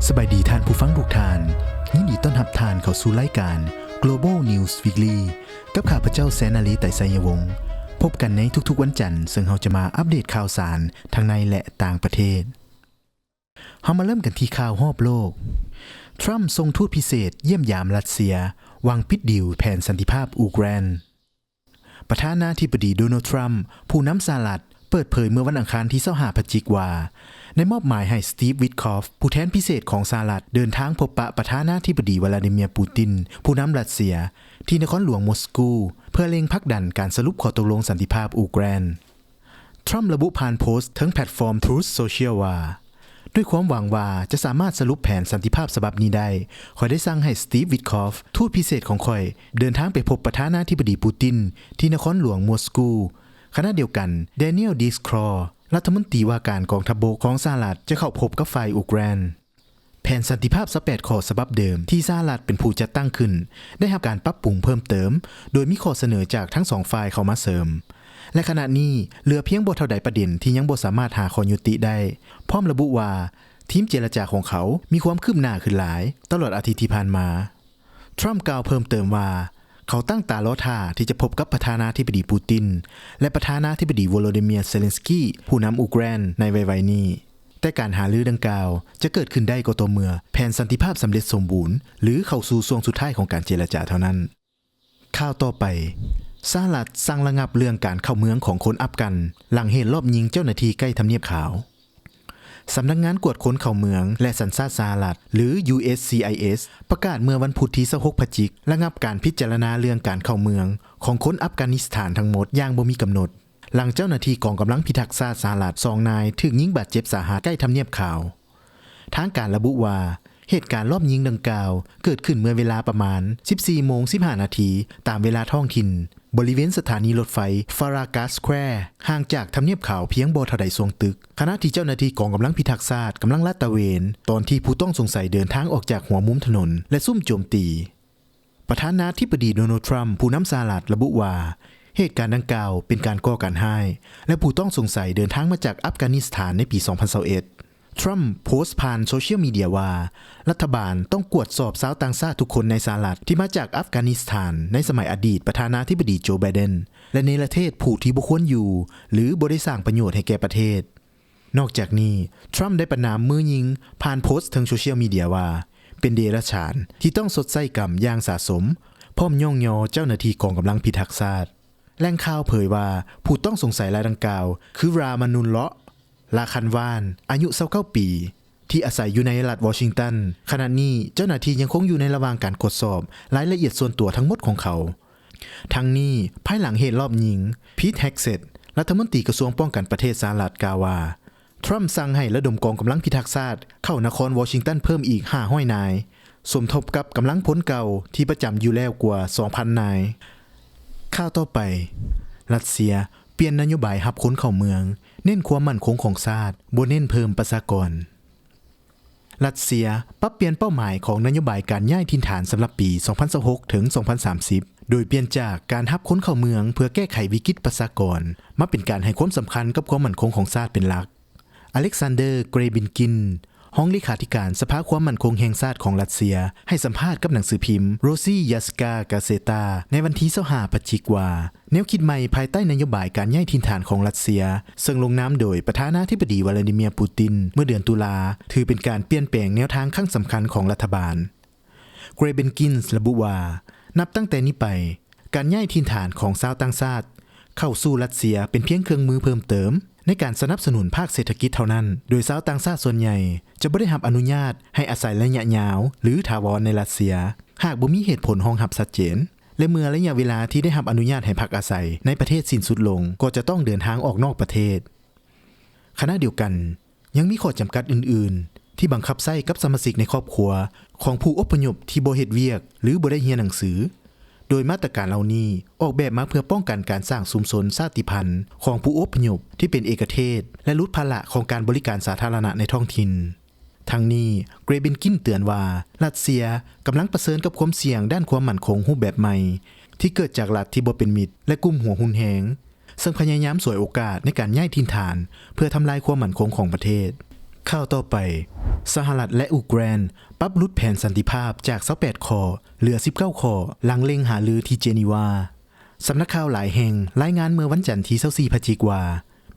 ສະບາຍດີທ່ານຜູ້ຟັງທຸກທ່ານ, ຍິນດີຕ້ອນຮັບທ່ານເຂົ້າສູ່ລາຍການ Global News Weekly ກັບຂ້າພະເຈົ້າ ແສນນາລີ ໄຕໄຊຍະວົງ. ພົບກັນໃນທຸກໆວັນຈັນ, ເຊິ່ງເຮົາຈະມາອັບເດດຂ່າວສານທັງໃນ ແລະ ຕ່າງປະເທດ. ເຮົາມາເລີ່ມກັນທີ່ຂ່າວຮອບໂລກ. ທຣຳສົ່ງທູດພິເສດຢ້ຽມຢາມຣັດເຊຍ ຫວັງປິດດີລແຜນສັນຕິພາບອູເຄຣນ. ປະທານາທິບໍດີ ໂດນັລ ທຣຳ ຜູ້ນຳສະຫະລັດ ເປີດເຜີຍເມື່ອວັນອັງຄານທີຊາວຫ້າ ພະຈິກ ວ່າ ໄດ້ມອບໝາຍໃຫ້ ສະຕີບ ວິດຄອຟ ຜູ້ແທນພິເສດຂອງສະຫະລັດ ເດີນທາງພົບປະປະທານາທິບໍດີ ວລາດີເມຍ ປູຕິນ ຜູ້ນຳຣັດເຊຍ ທີ່ນະຄອນຫຼວງມົສກູ ເພື່ອເລັ່ງຜັກດັນການສະຫຼຸບຂໍ້ຕົກລົງສັນຕິພາບອູເຄຣນ. ທຣຳລະບຸຜ່ານໂພສເທິງແພລດຟອມ Truth Social ວ່າ ດ້ວຍຄວາມຫວັງວ່າຈະສາມາດສະຫຼຸບແຜນສັນຕິພາບສະບັບນີ້ໄດ້, ຂ້ອຍໄດ້ສັ່ງໃຫ້ ສະຕີບ ວິດຄອຟ ທູດພິເສດຂອງຂ້ອຍ ເດີນທາງໄປພົບປະທານາທິບໍດີ ປູຕິນ ທີ່ນະຄອນຫຼວງມົສກູ. ຂະນະດຽວກັນ ແດນຽວ ດີສຄຣ ລັດຖະມົນຕີວ່າການກອງທັບບົກຂອງສະຫະລັດ ຈະເຂົ້າພົບກັບຝ່າຍອູເຄຣນ. ແຜນສັນຕິພາບຊາວແປດຂໍ້ສະບັບເດີມ ທີ່ສະຫະລັດເປັນຜູ້ຈັດຕັ້ງຂຶ້ນ ໄດ້ຮັບການປັບປຸງເພີ່ມເຕີມ ໂດຍມີຂໍ້ສະເໜີຈາກທັງສອງຝ່າຍເຂົ້າມາເສີມ ແລະ ຂະນະນີ້ເຫຼືອພຽງບໍ່ເທົ່າໃດປະເດັນທີ່ຍັງບໍ່ສາມາດຫາຂໍ້ຍຸຕິໄດ້, ພ້ອມລະບຸວ່າ ທີມເຈລະຈາຂອງເຂົາມີຄວາມຄືບໜ້າຂຶ້ນຫຼາຍຕະຫຼອດອາທິດທີ່ຜ່ານມາ. ທຣຳກ່າວເພີ່ມເຕີມວ່າ ເຂົາຕັ້ງຕາລໍຖ້າທີ່ຈະພົບກັບປະທານາທິບໍດີ ປູຕິນ ແລະ ປະທານາທິບໍດີ ໂວໂລດີເມຍ ເຊເລັນສກີ ຜູ້ນຳອູເຄຣນ ໃນໄວໆນີ້. ແຕ່ການຫາລືດັ່ງກ່າວຈະເກີດຂຶ້ນໄດ້ກໍຕໍ່ເມື່ອແຜນສັນຕິພາບສຳເລັດສົມບູນ ຫຼື ເຂົ້າສູ່ຊ່ວງສຸດທ້າຍຂອງການເຈລະຈາເທົ່ານັ້ນ. ຂ່າວຕໍ່ໄປ, ສະຫະລັດສັ່ງລະງັບເລື່ອງການເຂົ້າເມືອງຂອງຄົນອັຟກັນ ຫຼັງເຫດລອບຍິງເຈົ້າໜ້າທີ່ໃກ້ທຳນຽບຂາວ. ສຳນັກງານກວດຄົນເຂົ້າເມືອງ ແລະ ສັນຊາດສະຫະລັດ ຫຼື ຢູເອສຊີໄອເອສ ປະກາດເມື່ອວັນພຸດທີຊາວຫົກ ພະຈິກ ລະງັບການພິຈາລະນາເລື່ອງການເຂົ້າເມືອງຂອງຄົນອັຟການິສຖານທັງໝົດຢ່າງບໍ່ມີກຳນົດ ຫຼັງເຈົ້າໜ້າທີ່ກອງກຳລັງພິທັກຊາດສະຫະລັດສອງນາຍຖືກຍິງບາດເຈັບສາຫັດໃກ້ທຳນຽບຂາວ. ທາງການລະບຸວ່າ ເຫດການລອບຍິງດັ່ງກ່າວເກີດຂຶ້ນເມື່ອເວລາປະມານສິບສີ່ໂມງສິບຫ້ານາທີຕາມເວລາທ້ອງຖິ່ນ ບໍລິເວນສະຖານີລົດໄຟ Farragut Square ຫ່າງຈາກທຳນຽບຂາວພຽງບໍ່ເທົ່າໃດຊ່ວງຕຶກ, ຂະນະທີ່ເຈົ້າໜ້າທີ່ກອງກຳລັງພິທັກຊາດກຳລັງລາດຕະເວນ ຕອນທີ່ຜູ້ຕ້ອງສົງໄສເດີນທາງອອກຈາກຫົວມຸມຖະໜົນ ແລະ ຊຸ່ມໂຈມຕີ. ປະທານາທິບໍດີ ໂດນັລ ທຣຳ ຜູ້ນຳສະຫະລັດ ລະບຸວ່າ ເຫດການດັ່ງກ່າວເປັນການກໍ່ການຮ້າຍ ແລະ ຜູ້ຕ້ອງສົງໄສເດີນທາງມາຈາກອັຟການິສຖານໃນປີສອງພັນຊາວເອັດ. ທຣຳໂພສຜ່ານໂຊຊຽວມີເດຍວ່າ ລັດຖະບານຕ້ອງກວດສອບຊາວຕ່າງຊາດທຸກຄົນໃນສະຫະລັດທີ່ມາຈາກອັຟການິສຖານໃນສະໄໝອະດີດປະທານາທິບໍດີ ໂຈ ໄບເດັນ ແລະ ເນລະເທດຜູ້ທີ່ບໍ່ຄວນຢູ່ ຫຼື ບໍ່ໄດ້ສ້າງປະໂຫຍດໃຫ້ແກ່ປະເທດ. ນອກຈາກນີ້, ທຣຳໄດ້ປະນາມມືຍິງຜ່ານໂພສເທິງໂຊຊຽວມີເດຍວ່າ ເປັນເດຍລະສານທີ່ຕ້ອງຊົດໃຊ້ກຳຢ່າງສະສົມ, ພ້ອມຍ້ອງຍໍເຈົ້າໜ້າທີ່ກອງກຳລັງພິທັກຊາດ. ແຫຼ່ງຂ່າວເຜີຍວ່າ ຜູ້ຕ້ອງສົງໄສລາຍດັ່ງກ່າວ ຄື ຣາມານູນເລາະ ລາຄັນວານ ອາຍຸຊາວເກົ້າປີ ທີ່ອາໄສຢູ່ໃນລັດວໍຊິງຕັນ. ຂະນະນີ້ເຈົ້າໜ້າທີ່ຍັງຄົງຢູ່ໃນລະຫວ່າງການກວດສອບລາຍລະອຽດສ່ວນຕົວທັງໝົດຂອງເຂົາ. ທັງນີ້, ພາຍຫຼັງເຫດລອບຍິງ, ພີດ ແຮັກເຊັດ ລັດຖະມົນຕີກະຊວງປ້ອງກັນປະເທດສະຫະລັດກ່າວວ່າ ທຣຳສັ່ງໃຫ້ລະດົມກອງກຳລັງພິທັກຊາດເຂົ້ານະຄອນວໍຊິງຕັນເພີ່ມອີກຫ້າຮ້ອຍນາຍ, ສົມທົບກັບກຳລັງພົນເກົ່າທີ່ປະຈຳຢູ່ແລ້ວກວ່າສອງພັນນາຍ. ຂ່າວຕໍ່ໄປ, ຣັດເຊຍປ່ຽນນະໂຍບາຍຮັບຄົນເຂົ້າເມືອງ, ເນັ້ນຄວາມໝັ້ນຄົງຂອງຊາດ, ບໍ່ເນັ້ນເພີ່ມປະຊາກອນ. ຣັດເຊຍປັບປ່ຽນເປົ້າໝາຍຂອງນະໂຍບາຍການຍ້າຍຖິ່ນຖານສຳລັບປີສອງພັນຊາວຫົກເຖິງສອງພັນສາມສິບ ໂດຍປ່ຽນຈາກການຮັບຄົນເຂົ້າເມືອງເພື່ອແກ້ໄຂວິກິດປະຊາກອນ ມາເປັນການໃຫ້ຄວາມສຳຄັນກັບຄວາມໝັ້ນຄົງຂອງຊາດເປັນຫຼັກ. ອາເລັກຊານເດີ ເກຣບິນກິນ ຮອງເລຂາທິການສະພາຄວາມໝັ້ນຄົງແຫ່ງຊາດຂອງຣັດເຊຍ ໃຫ້ສຳພາດກັບໜັງສືພິມ Rossiyskaya Gazeta ໃນວັນທີຊາວຫ້າ ພະຈິກ ວ່າ ແນວຄິດໃໝ່ພາຍໃຕ້ນະໂຍບາຍການຍ້າຍຖິ່ນຖານຂອງຣັດເຊຍ ເຊິ່ງລົງນາມໂດຍປະທານາທິບໍດີ ວລາດີເມຍ ປູຕິນ ເມື່ອເດືອນຕຸລາ ຖືເປັນການປ່ຽນແປງແນວທາງຄັ້ງສຳຄັນຂອງລັດຖະບານ. ເກຣເບັນກິນ ລະບຸວ່າ ນັບຕັ້ງແຕ່ນີ້ໄປ, ການຍ້າຍຖິ່ນຖານຂອງຊາວຕ່າງຊາດເຂົ້າສູ່ຣັດເຊຍເປັນພຽງເຄື່ອງມືເພີ່ມເຕີມໃນການສະໜັບສະໜູນພາກເສດຖະກິດເທົ່ານັ້ນ, ໂດຍຊາວຕ່າງຊາດສ່ວນໃຫຍ່ຈະບໍ່ໄດ້ຮັບອະນຸຍາດໃຫ້ອາໄສໄລຍະຍາວ ຫຼື ຖາວອນໃນຣັດເຊຍ ຫາກບໍ່ມີເຫດຜົນຮອງຮັບຊັດເຈນ. ແລະ ເມື່ອໄລຍະເວລາທີ່ໄດ້ຮັບອະນຸຍາດໃຫ້ພັກອາໄສໃນປະເທດສິ້ນສຸດລົງ, ກໍຈະຕ້ອງເດີນທາງອອກນອກປະເທດ. ຂະນະດຽວກັນ, ຍັງມີຂໍ້ຈຳກັດອື່ນໆ ທີ່ບັງຄັບໃຊ້ກັບສະມາຊິກໃນຄອບຄົວຂອງຜູ້ອົບພະຍົບທີ່ບໍ່ເຮັດວຽກ ຫຼື ບໍ່ໄດ້ຮຽນໜັງສື, ໂດຍມາດຕະການເຫຼົ່ານີ້ອອກແບບມາເພື່ອປ້ອງກັນການສ້າງຊຸມຊົນຊາດຕິພັນຂອງຜູ້ອົບພະຍົບທີ່ເປັນເອກະເທດ ແລະ ຫຼຸດພາລະຂອງການບໍລິການສາທາລະນະໃນທ້ອງຖິ່ນ. ທັງນີ້, ເກຣເບັນກິນເຕືອນວ່າ ຣັດເຊຍກຳລັງປະເຊີນກັບຄວາມສ່ຽງດ້ານຄວາມໝັ້ນຄົງຮູບແບບໃໝ່ ທີ່ເກີດຈາກລັດທີ່ບໍ່ເປັນມິດ ແລະ ກຸ່ມຫົວຮຸນແຮງ, ເຊິ່ງພະຍາຍາມສວຍໂອກາດໃນການຍ້າຍຖິ່ນຖານເພື່ອທຳລາຍຄວາມໝັ້ນຄົງຂອງປະເທດ. ຂ່າວຕໍ່ໄປ, ສະຫະລັດ ແລະ ອູກຣານ ປັບຫຼຸດແຜນສັນຕິພາບຈາກ ຊາວແປດ ຂໍ້ ເຫຼືອ ສິບເກົ້າ ຂໍ້ ຫຼັງເລັ່ງຫາລືທີ່ເຈນີວາ. ສຳນັກຂ່າວຫຼາຍແຫ່ງລາຍງານເມື່ອວັນຈັນທີ ຊາວສີ່ ພະຈິກ ວ່າ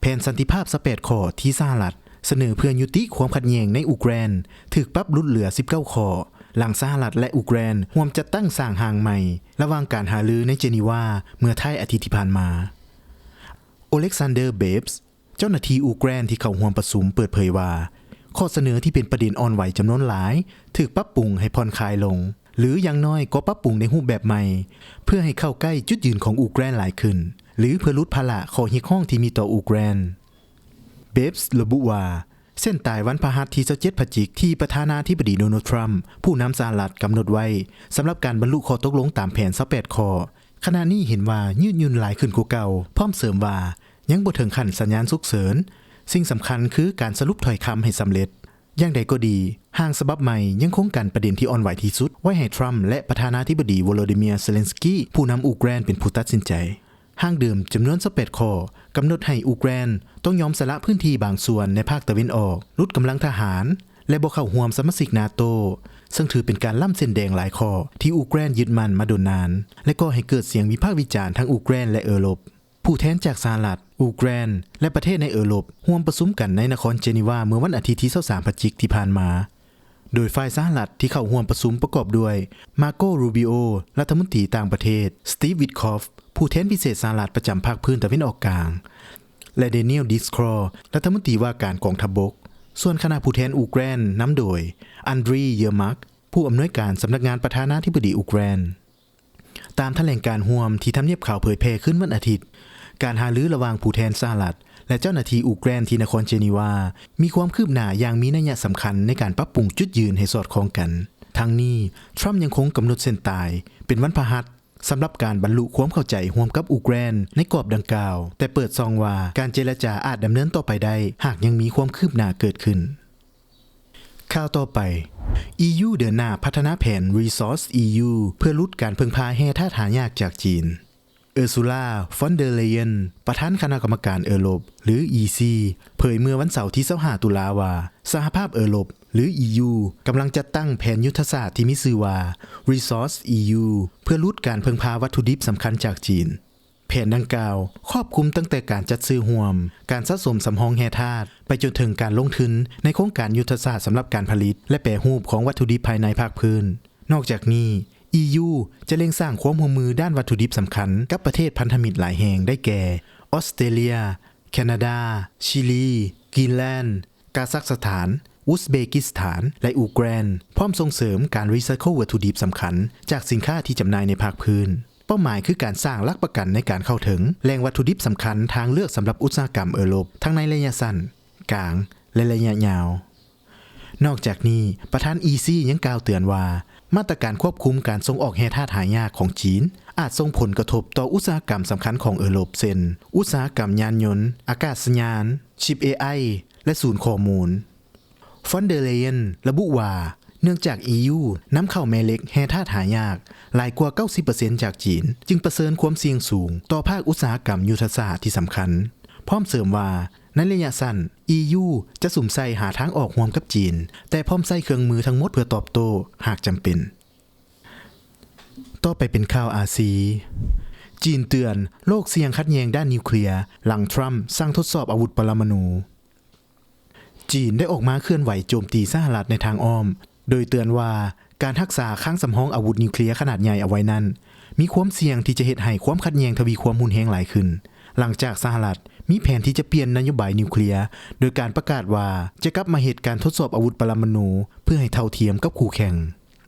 ແຜນສັນຕິພາບ ຊາວແປດ ຂໍ້ ທີ່ສະຫະລັດສະເໜີເພື່ອຍຸຕິຄວາມຂັດແຍ່ງໃນອູກຣານ ຖືກປັບຫຼຸດເຫຼືອ ສິບເກົ້າ ຂໍ້ ຫຼັງສະຫະລັດ ແລະ ອູກຣານຮ່ວມຈັດຕັ້ງສ້າງຮ່າງໃໝ່ ລະຫວ່າງການຫາລືໃນເຈນີວາເມື່ອທ້າຍອາທິດທີ່ຜ່ານມາ. ໂອເລັກຊານເດີ ເບບ ເຈົ້າໜ້າທີ່ອູກຣານທີ່ເຂົ້າຮ່ວມປະຊຸມເປີດເຜີຍວ່າ ຂໍ້ສະເໜີທີ່ເປັນປະເດັນອ່ອນໄຫວຈຳນວນຫຼາຍ ຖືກປັບປຸງໃຫ້ຜ່ອນຄາຍລົງ ຫຼື ຢ່າງໜ້ອຍກໍປັບປຸງໃນຮູບແບບໃໝ່ ເພື່ອໃຫ້ເຂົ້າໃກ້ຈຸດຢືນຂອງອູກຣານຫຼາຍຂຶ້ນ ຫຼື ເພື່ອຫຼຸດພາລະຂໍ້ຮຽກຮ້ອງທີ່ມີຕໍ່ອູກຣານ. ເບບ ລະບຸວ່າ ເສັ້ນຕາຍວັນພະຫັດທີ ຊາວເຈັດ ພະຈິກ ທີ່ປະທານາທິບໍດີ ໂດນັລ ທຣຳ ຜູ້ນຳສະຫະລັດກຳນົດໄວ້ ສຳລັບການບັນລຸຂໍ້ຕົກລົງຕາມແຜນ ຊາວແປດ ຂໍ້ ຂະນະນີ້ເຫັນວ່າຍືດຫຍຸ່ນຫຼາຍຂຶ້ນກວ່າເກົ່າ, ພ້ອມເສີມວ່າ ຍັງບໍ່ເຖິງຂັ້ນສັນຍານສຸກເສີນ, ສິ່ງສຳຄັນຄືການສະຫຼຸບຖ້ອຍຄຳໃຫ້ສຳເລັດ. ຢ່າງໃດກໍດີ, ຮ່າງສະບັບໃໝ່ຍັງຄົງກັນປະເດັນທີ່ອ່ອນໄຫວທີ່ສຸດໄວ້ໃຫ້ທຣຳ ແລະ ປະທານາທິບໍດີ ໂວໂລດີເມຍ ເຊເລັນສກີ ຜູ້ນຳອູກຣານເປັນຜູ້ຕັດສິນໃຈ. ຮ່າງເດີມຈຳນວນ ຊາວແປດ ຂໍ້ ກຳນົດໃຫ້ອູກຣານຕ້ອງຍອມສະຫຼະພື້ນທີ່ບາງສ່ວນໃນພາກຕາເວັນອອກ, ຫຼຸດກຳລັງທະຫານ ແລະ ບໍ່ເຂົ້າຮ່ວມສະມາຊິກ ນາໂຕ ເຊິ່ງຖືເປັນການລ້ຳເສັ້ນແດງຫຼາຍຂໍ້ທີ່ອູກຣານຍຶດໝັ້ນມາດົນນານ ແລະ ກໍ່ໃຫ້ເກີດສຽງວິພາກວິຈານທັງອູກຣານ ແລະ ເອີຣົບ. ຜູ້ແທນຈາກສະຫະລັດ, ອູກຣານ ແລະ ປະເທດໃນເອີຣົບ ຮ່ວມປະຊຸມກັນໃນນະຄອນເຈນີວາເມື່ອວັນອາທິດທີ ຊາວສາມ ພະຈິກ ທີ່ຜ່ານມາ, ໂດຍຝ່າຍສະຫະລັດທີ່ເຂົ້າຮ່ວມປະຊຸມປະກອບດ້ວຍ ມາໂກ ຣູບີໂອ ລັດຖະມົນຕີຕ່າງປະເທດ, ສະຕີບ ວິດຄອຟ ຜູ້ແທນພິເສດສະຫະລັດປະຈຳພາກພື້ນຕາເວັນອອກກາງ ແລະ ເດນຽວ ດິສຄຣ ລັດຖະມົນຕີວ່າການກອງທັບບົກ. ສ່ວນຄະນະຜູ້ແທນອູກຣານນຳໂດຍ ອັນດຣີ ເຢີມາກ ຜູ້ອຳນວຍການສຳນັກງານປະທານາທິບໍດີອູກຣານ. ຕາມຖະແຫຼງການຮ່ວມທີ່ທຳນຽບຂາວເຜີຍແຜ່ຄືນວັນອາທິດ, ການຫາລືລະຫວ່າງຜູ້ແທນສະຫະລັດ ແລະ ເຈົ້າໜ້າທີ່ອູກຣານທີ່ນະຄອນເຈນີວາ ມີຄວາມຄືບໜ້າຢ່າງມີໄນຍະສຳຄັນໃນການປັບປຸງຈຸດຢືນໃຫ້ສອດຄ່ອງກັນ. ທັງນີ້, ທຣຳຍັງຄົງກຳນົດເສັ້ນຕາຍເປັນວັນພະຫັດ ສຳລັບການບັນລຸຄວາມເຂົ້າໃຈຮ່ວມກັບອູກຣານໃນກອບດັ່ງກ່າວ, ແຕ່ເປີດຊ່ອງວ່າການເຈລະຈາອາດດຳເນີນຕໍ່ໄປໄດ້ ຫາກຍັງມີຄວາມຄືບໜ້າເກີດຂຶ້ນ. ຂ່າວຕໍ່ໄປ, ອີຢູ ເດີນໜ້າພັດທະນາແຜນ Resource ເພື່ອຫຼຸດການເພິ່ງພາແຮ່ທາດຫາຍາກຈາກຈີນ. ເອີຊູລາ ຟອນເດີເລເຢັນ ປະທານຄະນະກຳມະການເອີຣົບ ຫຼື ອີ ຊີ ເຜີຍເມື່ອວັນເສົາທີ ຊາວຫ້າ ຕຸລາວ່າ ສະຫະພາບເອີຣົບ ຫຼື ອີຢູ ກຳລັງຈັດຕັ້ງແຜນຍຸດທະສາດທີ່ມີຊື່ວ່າ Resource ເພື່ອຫຼຸດການເພິ່ງພາວັດຖຸດິບສຳຄັນຈາກຈີນ. ແຜນດັ່ງກ່າວຄອບຄຸມຕັ້ງແຕ່ການຈັດຊື້ຮ່ວມ, ການສະສົມສຳຮອງແຮ່ທາດ ໄປຈົນເຖິງການລົງທຶນໃນໂຄງການຍຸດທະສາດສຳລັບການຜະລິດ ແລະ ແປຮູບຂອງວັດຖຸດິບພາຍໃນພາກພື້ນ. ນອກຈາກນີ້, ອີຢູ ຈະເລັ່ງສ້າງຄວາມຮ່ວມມືດ້ານວັດຖຸດິບສຳຄັນກັບປະເທດພັນທະມິດຫຼາຍແຫ່ງ ໄດ້ແກ່ ອອສເຕຣເລຍ, ແຄນາດາ, ຊີລີ, ກຣີນແລນ, ກາຊັກສະຖານ, ອຸສເບກິສຖານ ແລະ ອູກຣານ, ພ້ອມສົ່ງເສີມການຣີໄຊເຄິນວັດຖຸດິບສຳຄັນຈາກສິນຄ້າທີ່ຈຳໜ່າຍໃນພາກພື້ນ. ເປົ້າໝາຍຄືການສ້າງຫຼັກປະກັນໃນການເຂົ້າເຖິງແຫຼ່ງວັດຖຸດິບສຳຄັນທາງເລືອກສຳລັບອຸດສາຫະກຳເອີຣົບ ທັງໃນໄລຍະສັ້ນ, ກາງ ແລະ ໄລຍະຍາວ. ນອກຈາກນີ້, ປະທານ ອີ ຊີ ຍັງກ່າວເຕືອນວ່າ ມາດຕະການຄວບຄຸມການສົ່ງອອກແຮ່ທາດຫາຍາກຂອງຈີນ ອາດສົ່ງຜົນກະທົບຕໍ່ອຸດສາຫະກຳສຳຄັນຂອງເອີຣົບ ເຊັ່ນ ອຸດສາຫະກຳຍານຍົນ, ອາກາດສະຍານ, ຊິບ ເອໄອ ແລະ ສູນຂໍ້ມູນ. ຟອນເດີເລເຢັນ ລະບຸວ່າ ເນື່ອງຈາກ ອີ ຢູ ນຳເຂົ້າແມ່ເຫຼັກແຮ່ທາດຫາຍາກຫຼາຍກວ່າ ເກົ້າສິບເປີເຊັນ ຈາກຈີນ, ຈຶ່ງປະເຊີນຄວາມສ່ຽງສູງຕໍ່ພາກອຸດສາຫະກຳຍຸດທະສາດທີ່ສຳຄັນ, ພ້ອມເສີມວ່າ ໃນໄລຍະສັ້ນ ອີ ຢູ ຈະສຸມໃສ່ຫາທາງອອກຮ່ວມກັບຈີນ, ແຕ່ພ້ອມໃຊ້ເຄື່ອງມືທັງໝົດເພື່ອຕອບໂຕ້ ຫາກຈຳເປັນ. ຕໍ່ໄປເປັນຂ່າວອາຊີ. ຈີນເຕືອນ ໂລກສ່ຽງຂັດແຍ່ງດ້ານນິວເຄລຍ ຫຼັງທຣຳສັ່ງທົດສອບອາວຸດປະລະມະນູ. ຈີນໄດ້ອອກມາເຄື່ອນໄຫວໂຈມຕີສະຫະລັດໃນທາງອ້ອມ, ໂດຍເຕືອນວ່າການຮັກສາຄັງສຳຮອງອາວຸດນິວເຄລຍຂະໜາດໃຫຍ່ເອົາໄວ້ນັ້ນ ມີຄວາມສ່ຽງທີ່ຈະເຮັດໃຫ້ຄວາມຂັດແຍ່ງທະວີຄວາມຮຸນແຮງຫຼາຍຂຶ້ນ, ຫຼັງຈາກສະຫະລັດມີແຜນທີ່ຈະປ່ຽນນະໂຍບາຍນິວເຄລຍ ໂດຍການປະກາດວ່າຈະກັບມາເຮັດການທົດສອບອາວຸດປະລະມະນູເພື່ອໃຫ້ເທົ່າທຽມກັບຄູ່ແຂ່ງ.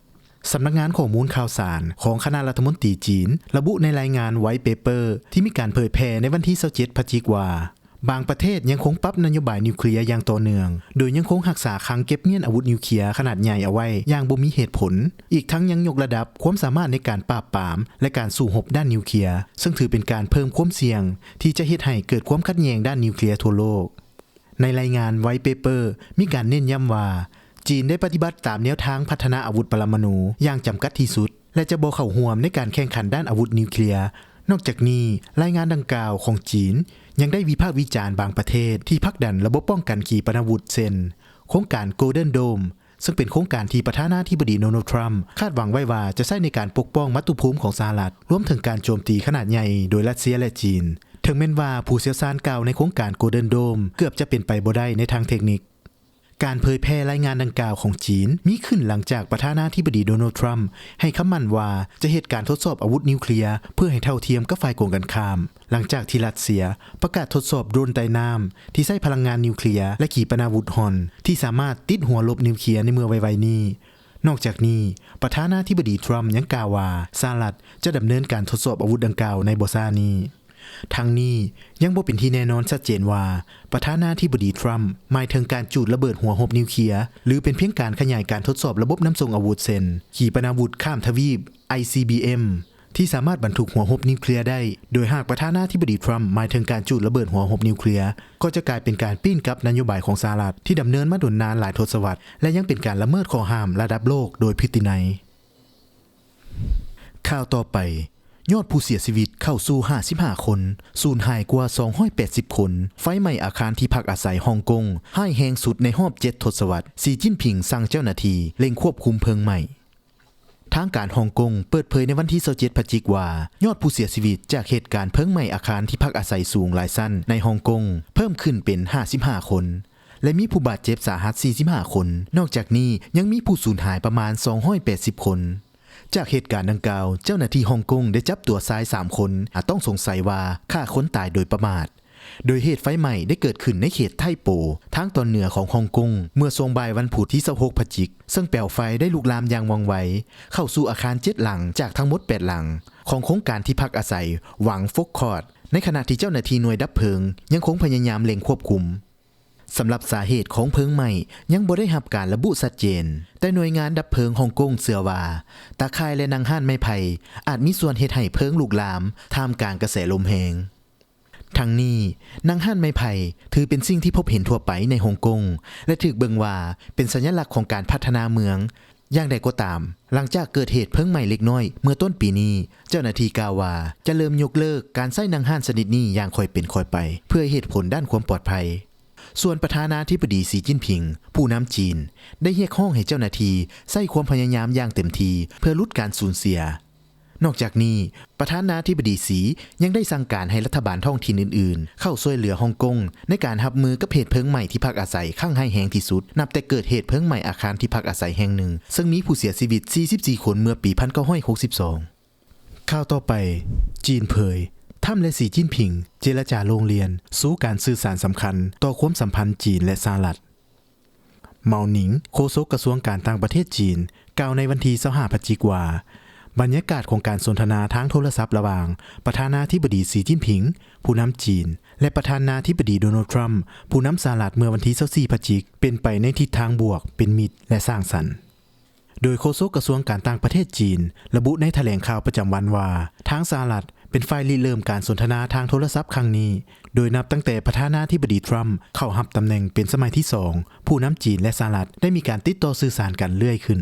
ສຳນັກງານຂໍ້ມູນຂ່າວສານຂອງຄະນະລັດຖະມົນຕີຈີນ ລະບຸໃນລາຍງານ White Paper ທີ່ມີການເຜີຍແຜ່ໃນວັນທີ ຊາວເຈັດ ພະຈິກ ວ່າ ບາງປະເທດຍັງຄົງປັບນະໂຍບາຍນິວເຄລຍຢ່າງຕໍ່ເນື່ອງ, ໂດຍຍັງຄົງຮັກສາຄັງເກັບມ້ຽນອາວຸດນິວເຄລຍຂະໜາດໃຫຍ່ເອົາໄວ້ຢ່າງບໍ່ມີເຫດຜົນ, ອີກທັງຍັງຍົກລະດັບຄວາມສາມາດໃນການປາບປາມ ແລະ ການສູ້ຮົບດ້ານນິວເຄລຍ, ເຊິ່ງຖືເປັນການເພີ່ມຄວາມສ່ຽງທີ່ຈະເຮັດໃຫ້ເກີດຄວາມຂັດແຍ່ງດ້ານນິວເຄລຍທົ່ວໂລກ. ໃນລາຍງານ White Paper ມີການເນັ້ນຢ້ຳວ່າ ຈີນໄດ້ປະຕິບັດຕາມແນວທາງພັດທະນາອາວຸດປະລະມະນູຢ່າງຈຳກັດທີ່ສຸດ ແລະ ຈະບໍ່ເຂົ້າຮ່ວມໃນການແຂ່ງຂັນດ້ານອາວຸດນິວເຄລຍ. ນອກຈາກນີ້, ລາຍງານດັ່ງກ່າວຂອງຈີນຍັງໄດ້ວິພາກວິຈານບາງປະເທດທີ່ຜັກດັນລະບົບປ້ອງກັນຂີປະນາວຸດ ເຊັ່ນ ໂຄງການ Golden Dome ເຊິ່ງເປັນໂຄງການທີ່ປະທານາທິບໍດີ ໂດນັລ ທຣຳ ຄາດຫວັງໄວ້ວ່າຈະໃຊ້ໃນການປົກປ້ອງມາຕຸພູມຂອງສະຫະລັດ, ລວມເຖິງການໂຈມຕີຂະໜາດໃຫຍ່ໂດຍຣັດເຊຍ ແລະ ຈີນ. ເຖິງແມ່ນວ່າຜູ້ຊ່ຽວຊານກ່າວໃນໂຄງການ Golden Dome ເກືອບຈະເປັນໄປບໍ່ໄດ້ໃນທາງເທັກນິກ. ການເຜີຍແຜ່ລາຍງານດັ່ງກ່າວຂອງຈີນ ມີຂຶ້ນຫຼັງຈາກປະທານາທິບໍດີ ໂດນັລ ທຣຳ ໃຫ້ຄຳໝັ້ນວ່າຈະເຮັດການທົດສອບອາວຸດນິວເຄລຍ ເພື່ອໃຫ້ເທົ່າທຽມກັບຝ່າຍກົງກັນຂ້າມ, ຫຼັງຈາກທີ່ຣັດເຊຍປະກາດທົດສອບໂດຣນໃຕ້ນ້ຳທີ່ໃຊ້ພະລັງງານນິວເຄລຍ ແລະ ຂີປະນາວຸດຮ່ອນ ທີ່ສາມາດຕິດຫົວລົບນິວເຄລຍໃນເມື່ອໄວໆນີ້. ນອກຈາກນີ້, ປະທານາທິບໍດີ ທຣຳ ຍັງກ່າວວ່າ ສະຫະລັດຈະດຳເນີນການທົດສອບອາວຸດດັ່ງກ່າວໃນບໍ່ຊ້ານີ້. ທັງນີ້, ຍັງບໍ່ເປັນທີ່ແນ່ນອນຊັດເຈນວ່າ ປະທານາທິບໍດີ ທຣຳ ໝາຍເຖິງການຈູດລະເບີດຫົວຮົບນິວເຄລຍ ຫຼື ເປັນພຽງການຂະຫຍາຍການທົດສອບລະບົບນຳສົ່ງອາວຸດ ເຊັ່ນ ຂີປະນາວຸດຂ້າມທະວີບ ໄອຊີບີເອັມ ທີ່ສາມາດບັນທຸກຫົວຮົບນິວເຄລຍໄດ້, ໂດຍຫາກປະທານາທິບໍດີ ທຣຳ ໝາຍເຖິງການຈູດລະເບີດຫົວຮົບນິວເຄລຍ, ກໍຈະກາຍເປັນການປີ້ນກັບນະໂຍບາຍຂອງສະຫະລັດທີ່ດຳເນີນມາດົນນານຫຼາຍທົດສະວັດ ແລະ ຍັງເປັນການລະເມີດຂໍ້ຫ້າມລະດັບໂລກໂດຍຜິດວິໄນ. ຂ່າວຕໍ່ໄປ, ຍອດຜູ້ເສຍຊີວິດເຂົ້າສູ່ຫ້າສິບຫ້າຄົນ, ສູນຫາຍກວ່າສອງຮ້ອຍແປດສິບຄົນ, ໄຟໄໝ້ອາຄານທີ່ພັກອາໄສຮ່ອງກົງຮ້າຍແຮງສຸດໃນຮອບເຈັດທົດສະວັດ, ສີຈິ້ນຜິງສັ່ງເຈົ້າໜ້າທີ່ເລັ່ງຄວບຄຸມເພີງໄໝ້. ທາງການຮ່ອງກົງເປີດເຜີຍໃນວັນທີຊາວເຈັດພະຈິກວ່າ ຍອດຜູ້ເສຍຊີວິດຈາກເຫດການເພີງໄໝ້ອາຄານທີ່ພັກອາໄສສູງຫຼາຍຊັ້ນໃນຮ່ອງກົງເພີ່ມຂຶ້ນເປັນຫ້າສິບຫ້າຄົນ ແລະ ມີຜູ້ບາດເຈັບສາຫັດສີ່ສິບຫ້າຄົນ. ນອກຈາກນີ້ຍັງມີຜູ້ສູນຫາຍປະມານສອງຮ້ອຍແປດສິບຄົນ. ຈາກເຫດການດັ່ງກ່າວ, ເຈົ້າໜ້າທີ່ຮ່ອງກົງໄດ້ຈັບຕົວຊາຍສາມຄົນ ອາດຕ້ອງສົງໄສວ່າຂ້າຄົນຕາຍໂດຍປະໝາດ, ໂດຍເຫດໄຟໄໝ້ໄດ້ເກີດຂຶ້ນໃນເຂດໄທໂປ, ທາງຕອນເໜືອຂອງຮ່ອງກົງ, ເມື່ອຊ່ວງບ່າຍວັນພຸດທີຊາວຫົກພະຈິກ, ເຊິ່ງແປວໄຟໄດ້ລຸກລາມຢ່າງວ່ອງໄວ ເຂົ້າສູ່ອາຄານເຈັດຫຼັງຈາກທັງໝົດແປດຫຼັງຂອງໂຄງການທີ່ພັກອາໄສ ຫວັງຟົກຄອດ, ໃນຂະນະທີ່ເຈົ້າໜ້າທີ່ໜ່ວຍດັບເພີງຍັງຄົງພະຍາຍາມເລັ່ງຄວບຄຸມ. ສຳລັບສາເຫດຂອງເພີງໄໝ້ຍັງບໍ່ໄດ້ຮັບການລະບຸຊັດເຈນ, ແຕ່ໜ່ວຍງານດັບເພີງຮ່ອງກົງເຊື່ອວ່າ ຕາຂ່າຍ ແລະ ໜັງຮ້ານໄມ້ໄຜ່ອາດມີສ່ວນເຮັດໃຫ້ເພີງລຸກລາມທ່າມກາງກະແສລົມແຮງ. ທັງນີ້, ໜັງຮ້ານໄມ້ໄຜ່ຖືເປັນສິ່ງທີ່ພົບເຫັນທົ່ວໄປໃນຮົງກົງ ແລະ ຖືກເບິ່ງວ່າເປັນສັນຍະລັກຂອງການພັດທະນາເມືອງ. ຢ່າງໃດກໍຕາມ, ຫຼັງຈາກເກີດເຫດເພີງໄໝ້ເລັກນ້ອຍເມື່ອຕົ້ນປີນີ້, ເຈົ້າໜ້າທີ່ກ່າວວ່າຈະເລີ່ມຍົກເລີກການໃຊ້ໜັງຮ້ານຊະນິດນີ້ຢ່າງຄ່ອຍເປັນຄ່ອຍໄປ ເພື່ອເຫດຜົນດ້ານຄວາມປອດໄພ. ສ່ວນປະທານາທິບໍດີ ສີຈິ້ນຜິງ, ຜູ້ນຳຈີນ ໄດ້ຮຽກຮ້ອງໃຫ້ເຈົ້າໜ້າທີ່ໃຊ້ຄວາມພະຍາຍາມຢ່າງເຕັມທີ່ເພື່ອຫຼຸດການສູນເສຍ. ນອກຈາກນີ້, ປະທານາທິບໍດີສີຍັງໄດ້ສັ່ງການໃຫ້ລັດຖະບານທ້ອງຖິ່ນອື່ນໆເຂົ້າຊ່ວຍເຫຼືອຮ່ອງກົງໃນການຮັບມືກັບເຫດເພີງໄໝ້ທີ່ພັກອາໄສຄັ້ງຮ້າຍແຮງທີ່ສຸດ ນັບແຕ່ເກີດເຫດເພີງໄໝ້ອາຄານທີ່ພັກອາໄສແຫ່ງໜຶ່ງ ເຊິ່ງມີຜູ້ເສຍຊີວິດສີ່ສິບສີ່ຄົນເມື່ອປີພັນເກົ້າຮ້ອຍຫົກສິບສອງ. ຂ່າວຕໍ່ໄປ, ຈີນເຜີຍ, ທຣຳ ແລະ ສີຈິ້ນຜິງເຈລະຈາໂລ່ງລ່ຽນ, ຊູການສື່ສານສຳຄັນຕໍ່ຄວາມສຳພັນຈີນ ແລະ ສະຫະລັດ. ເມົາໜິງ, ໂຄສົກກະຊວງການຕ່າງປະເທດຈີນ, ກ່າວໃນວັນທີຊາວຫ້າພະຈິກວ່າ ບັນຍາກາດຂອງການສົນທະນາທາງໂທລະສັບລະຫວ່າງປະທານາທິບໍດີ ສີຈິ້ນຜິງ ຜູ້ນຳຈີນ ແລະ ປະທານາທິບໍດີ ໂດນັລ ທຣຳ ຜູ້ນຳສະຫະລັດ ເມື່ອວັນທີຊາວສີ່ພະຈິກ ເປັນໄປໃນທິດທາງບວກ, ເປັນມິດ ແລະ ສ້າງສັນ. ໂດຍໂຄສົກກະຊວງການຕ່າງປະເທດຈີນ ລະບຸໃນຖະແຫຼງຂ່າວປະຈຳວັນວ່າ ທາງສະຫະລັດເປັນຝ່າຍລິເລີ່ມການສົນທະນາທາງໂທລະສັບຄັ້ງນີ້, ໂດຍນັບຕັ້ງແຕ່ປະທານາທິບໍດີ ທຣຳ ເຂົ້າຮັບຕຳແໜ່ງເປັນສະໄໝທີສອງ ຜູ້ນຳຈີນ ແລະ ສະຫະລັດໄດ້ມີການຕິດຕໍ່ສື່ສານກັນເລື້ອຍຂຶ້ນ.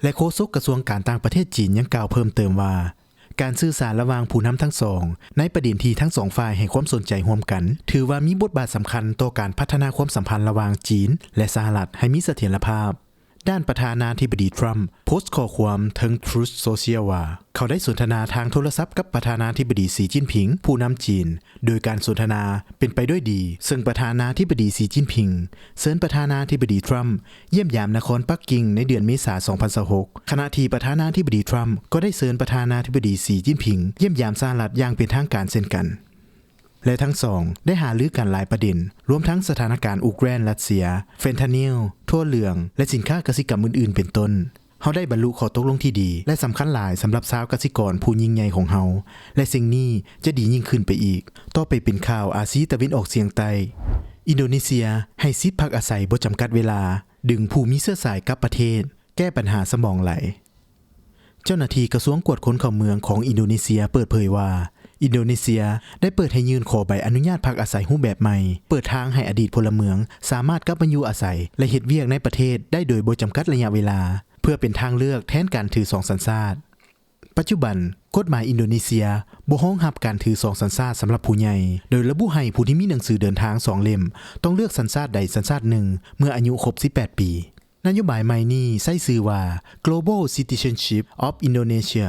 ແລະ ໂຄສົກກະຊວງການຕ່າງປະເທດຈີນຍັງກ່າວເພີ່ມເຕີມວ່າ ການສື່ສານລະຫວ່າງຜູ້ນຳທັງສອງ ໃນປະເດັນທີ່ທັງສອງຝ່າຍໃຫ້ຄວາມສົນໃຈຮ່ວມກັນ ຖືວ່າມີບົດບາດສຳຄັນຕໍ່ການພັດທະນາຄວາມສຳພັນລະຫວ່າງຈີນ ແລະ ສະຫະລັດໃຫ້ມີສະຖຽນລະພາບ. ດ້ານປະທານາທິບໍດີ ທຣຳ ໂພສຂໍ້ຄວາມເທິງ Truth Social ວ່າ ເຂົາໄດ້ສົນທະນາທາງໂທລະສັບກັບປະທານາທິບໍດີ ສີຈິ້ນຜິງ ຜູ້ນຳຈີນ, ໂດຍການສົນທະນາເປັນໄປດ້ວຍດີ, ເຊິ່ງປະທານາທິບໍດີ ສີຈິ້ນຜິງ ເຊີນປະທານາທິບໍດີ ທຣຳ ຢ້ຽມຢາມນະຄອນປັກກິ່ງໃນເດືອນເມສາ ສອງພັນຊາວຫົກ, ຂະນະທີ່ປະທານາທິບໍດີ ທຣຳ ກໍໄດ້ເຊີນປະທານາທິບໍດີ ສີຈິ້ນຜິງ ຢ້ຽມຢາມສະຫະລັດຢ່າງເປັນທາງການເຊັ່ນກັນ. ແລະ ທັງສອງໄດ້ຫາລືກັນຫຼາຍປະເດັນ, ລວມທັງສະຖານະການອູກແຣນ-ຣັດເຊຍ, ເຟນທານິລ, ຖົ່ວເຫຼືອງ ແລະ ສິນຄ້າກະສິກຳອື່ນໆ ເປັນຕົ້ນ. ເຮົາໄດ້ບັນລຸຂໍ້ຕົກລົງທີ່ດີ ແລະ ສຳຄັນຫຼາຍສຳລັບຊາວກະສິກອນຜູ້ຍິ່ງໃຫຍ່ຂອງເຮົາ ແລະ ສິ່ງນີ້ຈະດີຍິ່ງຂຶ້ນໄປອີກ. ຕໍ່ໄປເປັນຂ່າວອາຊີຕາເວັນອອກສຽງໃຕ້. ອິນໂດເນເຊຍໃຫ້ສິດພັກອາໄສບໍ່ຈຳກັດເວລາ, ດຶງຜູ້ມີເຊື້ອສາຍກັບປະເທດ, ແກ້ບັນຫາສະໝອງໄຫຼ. ເຈົ້າໜ້າທີ່ກະຊວງກວດຄົນເຂົ້າເມືອງຂອງອິນໂດເນເຊຍເປີດເຜີຍວ່າ ອິນໂດເນເຊຍໄດ້ເປີດໃຫ້ຍື່ນຂໍໃບອະນຸຍາດພັກອາໄສຮູບແບບໃໝ່, ເປີດທາງໃຫ້ອະດີດພົນລະເມືອງສາມາດກັບມາຢູ່ອາໄສ ແລະ ເຮັດວຽກໃນປະເທດໄດ້ໂດຍບໍ່ຈຳກັດໄລຍະເວລາ, ເພື່ອເປັນທາງເລືອກແທນການຖືສອງສັນຊາດ. ປັດຈຸບັນ, ກົດໝາຍອິນໂດເນເຊຍບໍ່ຮອງຮັບການຖືສອງສັນຊາດສຳລັບຜູ້ໃຫຍ່, ໂດຍລະບຸໃຫ້ຜູ້ທີ່ມີໜັງສືເດີນທາງສອງເຫຼັ້ມ ຕ້ອງເລືອກສັນຊາດໃດສັນຊາດໜຶ່ງ ເມື່ອອາຍຸຄົບສິບແປດປີ. ນະໂຍບາຍໃໝ່ນີ້ໃຊ້ຊື່ວ່າ Global Citizenship of Indonesia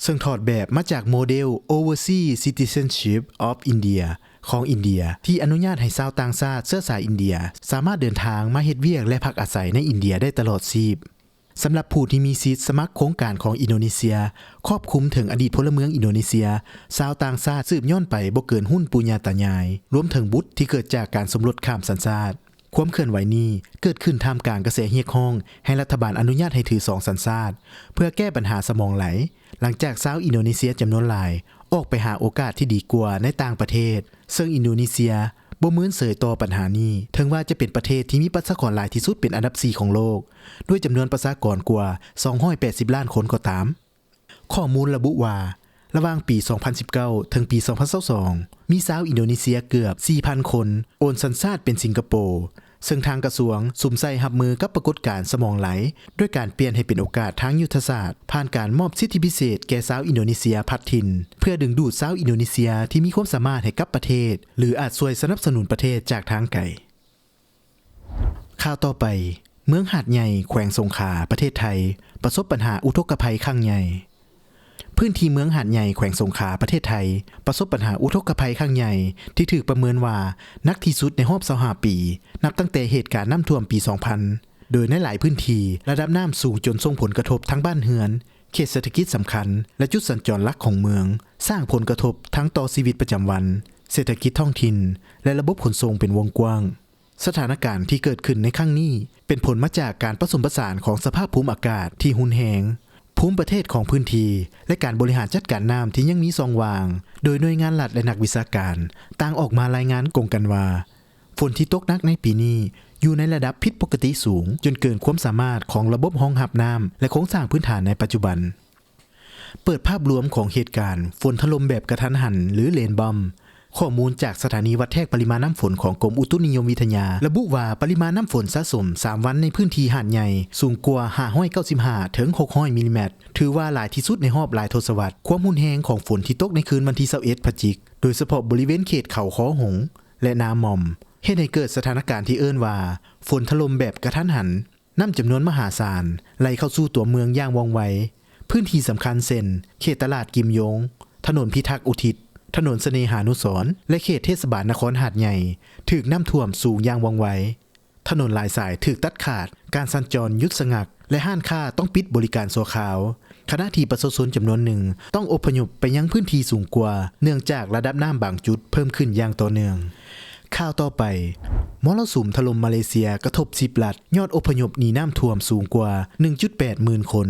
ເຊິ່ງຖອດແບບມາຈາກໂມເດລ Overseas Citizenship of India ຂອງອິນເດຍ ທີ່ອະນຸຍາດໃຫ້ຊາວຕ່າງຊາດເຊື້ອສາຍອິນເດຍ ສາມາດເດີນທາງມາເຮັດວຽກ ແລະ ພັກອາໄສໃນອິນເດຍໄດ້ຕະຫຼອດຊີບ. ສຳລັບຜູ້ທີ່ມີສິດສະໝັກໂຄງການຂອງອິນໂດເນເຊຍ, ຄອບຄຸມເຖິງອະດີດພົນລະເມືອງອິນໂດເນເຊຍ, ຊາວຕ່າງຊາດສືບຍ້ອນໄປບໍ່ເກີນຮຸ່ນປູ່ຍ່າຕາຍາຍ, ລວມເຖິງບຸດທີ່ເກີດຈາກການສົມລົດຂ້າມສັນຊາດ. ຄວາມເຄື່ອນໄຫວນີ້ເກີດຂຶ້ນທ່າມກາງກະແສຮຽກຮ້ອງໃຫ້ລັດຖະບານອະນຸຍາດໃຫ້ຖືສອງສັນຊາດ ເພື່ອແກ້ບັນຫາສະໝອງໄຫຼ, ຫຼັງຈາກຊາວອິນໂດເນເຊຍຈຳນວນຫຼາຍອອກໄປຫາໂອກາດທີ່ດີກວ່າໃນຕ່າງປະເທດ, ເຊິ່ງອິນໂດເນເຊຍບໍ່ເມີນເສີຍຕໍ່ບັນຫານີ້, ເຖິງວ່າຈະເປັນປະເທດທີ່ມີປະຊາກອນຫຼາຍທີ່ສຸດເປັນອັນດັບສີ່ຂອງໂລກ, ດ້ວຍຈຳນວນປະຊາກອນກວ່າສອງຮ້ອຍແປດສິບລ້ານຄົນກໍຕາມ. ຂໍ້ມູນລະບຸວ່າ, ລະຫວ່າງປີສອງພັນສິບເກົ້າ ເຖິງປີສອງພັນຊາວສອງ ມີຊາວອິນໂດເນເຊຍເກືອບສີ່ພັນຄົນໂອນສັນຊາດເປັນສິງກະໂປ, ເຊິ່ງທາງກະຊວງສຸມໃສ່ຮັບມືກັບປາກົດການສະໝອງໄຫຼ ດ້ວຍການປ່ຽນໃຫ້ເປັນໂອກາດທາງຍຸດທະສາດ ຜ່ານການມອບສິດທິພິເສດແກ່ຊາວອິນໂດເນເຊຍພັດຖິ່ນ ເພື່ອດຶງດູດຊາວອິນໂດເນເຊຍທີ່ມີຄວາມສາມາດໃຫ້ກັບປະເທດ ຫຼື ອາດຊ່ວຍສະໜັບສະໜູນປະເທດຈາກທາງໄກ. ຂ່າວຕໍ່ໄປ, ເມືອງຫາດໃຫຍ່ ແຂວງສົງຂາ ປະເທດໄທ ປະສົບບັນຫາອຸທົກກະໄພຄັ້ງໃຫຍ່. ພື້ນທີ່ເມືອງຫາດໃຫຍ່ ແຂວງສົງຂາ ປະເທດໄທ ປະສົບບັນຫາອຸທົກກະໄພຄັ້ງໃຫຍ່ ທີ່ຖືກປະເມີນວ່າໜັກທີ່ສຸດໃນຮອບຊາວຫ້າປີ ນັບຕັ້ງແຕ່ເຫດການນ້ຳຖ້ວມປີສອງພັນ ໂດຍໃນຫຼາຍພື້ນທີ່ ລະດັບນ້ຳສູງຈົນສົ່ງຜົນກະທົບທັງບ້ານເຮືອນ, ເຂດເສດຖະກິດສຳຄັນ ແລະ ຈຸດສັນຈອນຫຼັກຂອງເມືອງ, ສ້າງຜົນກະທົບທັງຕໍ່ຊີວິດປະຈຳວັນ, ເສດຖະກິດທ້ອງຖິ່ນ ແລະ ລະບົບຂົນສົ່ງເປັນວົງກວ້າງ. ສະຖານະການທີ່ເກີດຂຶ້ນໃນຄັ້ງນີ້ ເປັນຜົນມາຈາກການປະສົມປະສານຂອງສະພາບພູມອາກາດທີ່ຮຸນແຮງ, ພູມປະເທດຂອງພື້ນທີ່ ແລະ ການບໍລິຫານຈັດການນ້ຳທີ່ຍັງມີຊ່ອງວ່າງ, ໂດຍໜ່ວຍງານລັດ ແລະ ນັກວິຊາການຕ່າງອອກມາລາຍງານກົງກັນວ່າ ຝົນທີ່ຕົກໜັກໃນປີນີ້ຢູ່ໃນລະດັບຜິດປົກກະຕິສູງ ຈົນເກີນຄວາມສາມາດຂອງລະບົບຮອງຮັບນ້ຳ ແລະ ໂຄງສ້າງພື້ນຖານໃນປັດຈຸບັນ. ເປີດພາບລວມຂອງເຫດການຝົນຖະຫຼົ່ມແບບກະທັນຫັນ ຫຼື ເລນບອມ. ຂໍ້ມູນຈາກສະຖານີວັດແທກປະລິມານນ້ຳຝົນຂອງກົມອຸຕຸນິຍົມວິທະຍາ ລະບຸວ່າປະລິມານນ້ຳຝົນສະສົມສາມວັນໃນພື້ນທີ່ຫາດໃຫຍ່ສູງກວ່າຫ້າຮ້ອຍເກົ້າສິບຫ້າ ເຖິງ ຫົກຮ້ອຍມິນລີແມັດ, ຖືວ່າຫຼາຍທີ່ສຸດໃນຮອບຫຼາຍທົດສະວັດ. ຄວາມຮຸນແຮງຂອງຝົນທີ່ຕົກໃນຄືນວັນທີຊາວເອັດພະຈິກ, ໂດຍສະເພາະບໍລິເວນເຂດເຂົາຄໍຫົງ ແລະ ນາໝອມ, ເຮັດໃຫ້ເກີດສະຖານະການທີ່ເອີ້ນວ່າ ຝົນຖະຫຼົ່ມແບບກະທັນຫັນ. ນ້ຳຈຳນວນມະຫາສານໄຫຼເຂົ້າສູ່ຕົວເມືອງຢ່າງວ່ອງໄວ. ພື້ນທີ່ສຳຄັນເຊັ່ນ ເຂດຕະຫຼາດກິມຢົງ, ຖະໜົນພິທັກອຸທິດ, ຖະໜົນສະເໜຫານຸສອນ ແລະ ເຂດເທດສະບານນະຄອນຫາດໃຫຍ່ ຖືກນ້ຳຖ້ວມສູງຢ່າງວ່ອງໄວ. ຖະໜົນຫຼາຍສາຍຖືກຕັດຂາດ, ການສັນຈອນຢຸດສະງັກ ແລະ ຮ້ານຄ້າຕ້ອງປິດບໍລິການຊົ່ວຄາວ, ຂະນະທີ່ປະຊາຊົນຈຳນວນໜຶ່ງຕ້ອງອົບພະຍົບໄປຍັງພື້ນທີ່ສູງກວ່າ ເນື່ອງຈາກລະດັບນ້ຳບາງຈຸດເພີ່ມຂຶ້ນຢ່າງຕໍ່ເນື່ອງ. ຂ່າວຕໍ່ໄປ, ມໍລະສຸມຖະຫຼົ່ມມາເລເຊຍກະທົບສິບລັດ, ຍອດອົບພະຍົບໜີນ້ຳຖ້ວມສູງກວ່າໜຶ່ງຈຸດແປດໝື່ນຄົນ.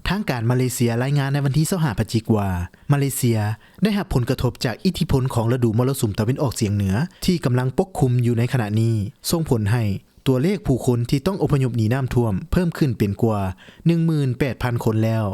ທາງການມາເລເຊຍລາຍງານໃນວັນທີຊາວຫ້າພະຈິກວ່າ ມາເລເຊຍໄດ້ຮັບຜົນກະທົບຈາກອິດທິພົນຂອງລະດູມໍລະສຸມຕາເວັນອອກສຽງເໜືອທີ່ກຳລັງປົກຄຸມຢູ່ໃນຂະນະນີ້ ສົ່ງຜົນໃຫ້ຕົວເລກຜູ້ຄົນທີ່ຕ້ອງອົບພະຍົບໜີນ້ຳຖ້ວມເພີ່ມຂຶ້ນເປັນກວ່າໜຶ່ງໝື່ນແປດພັນຄົນແລ້ວ.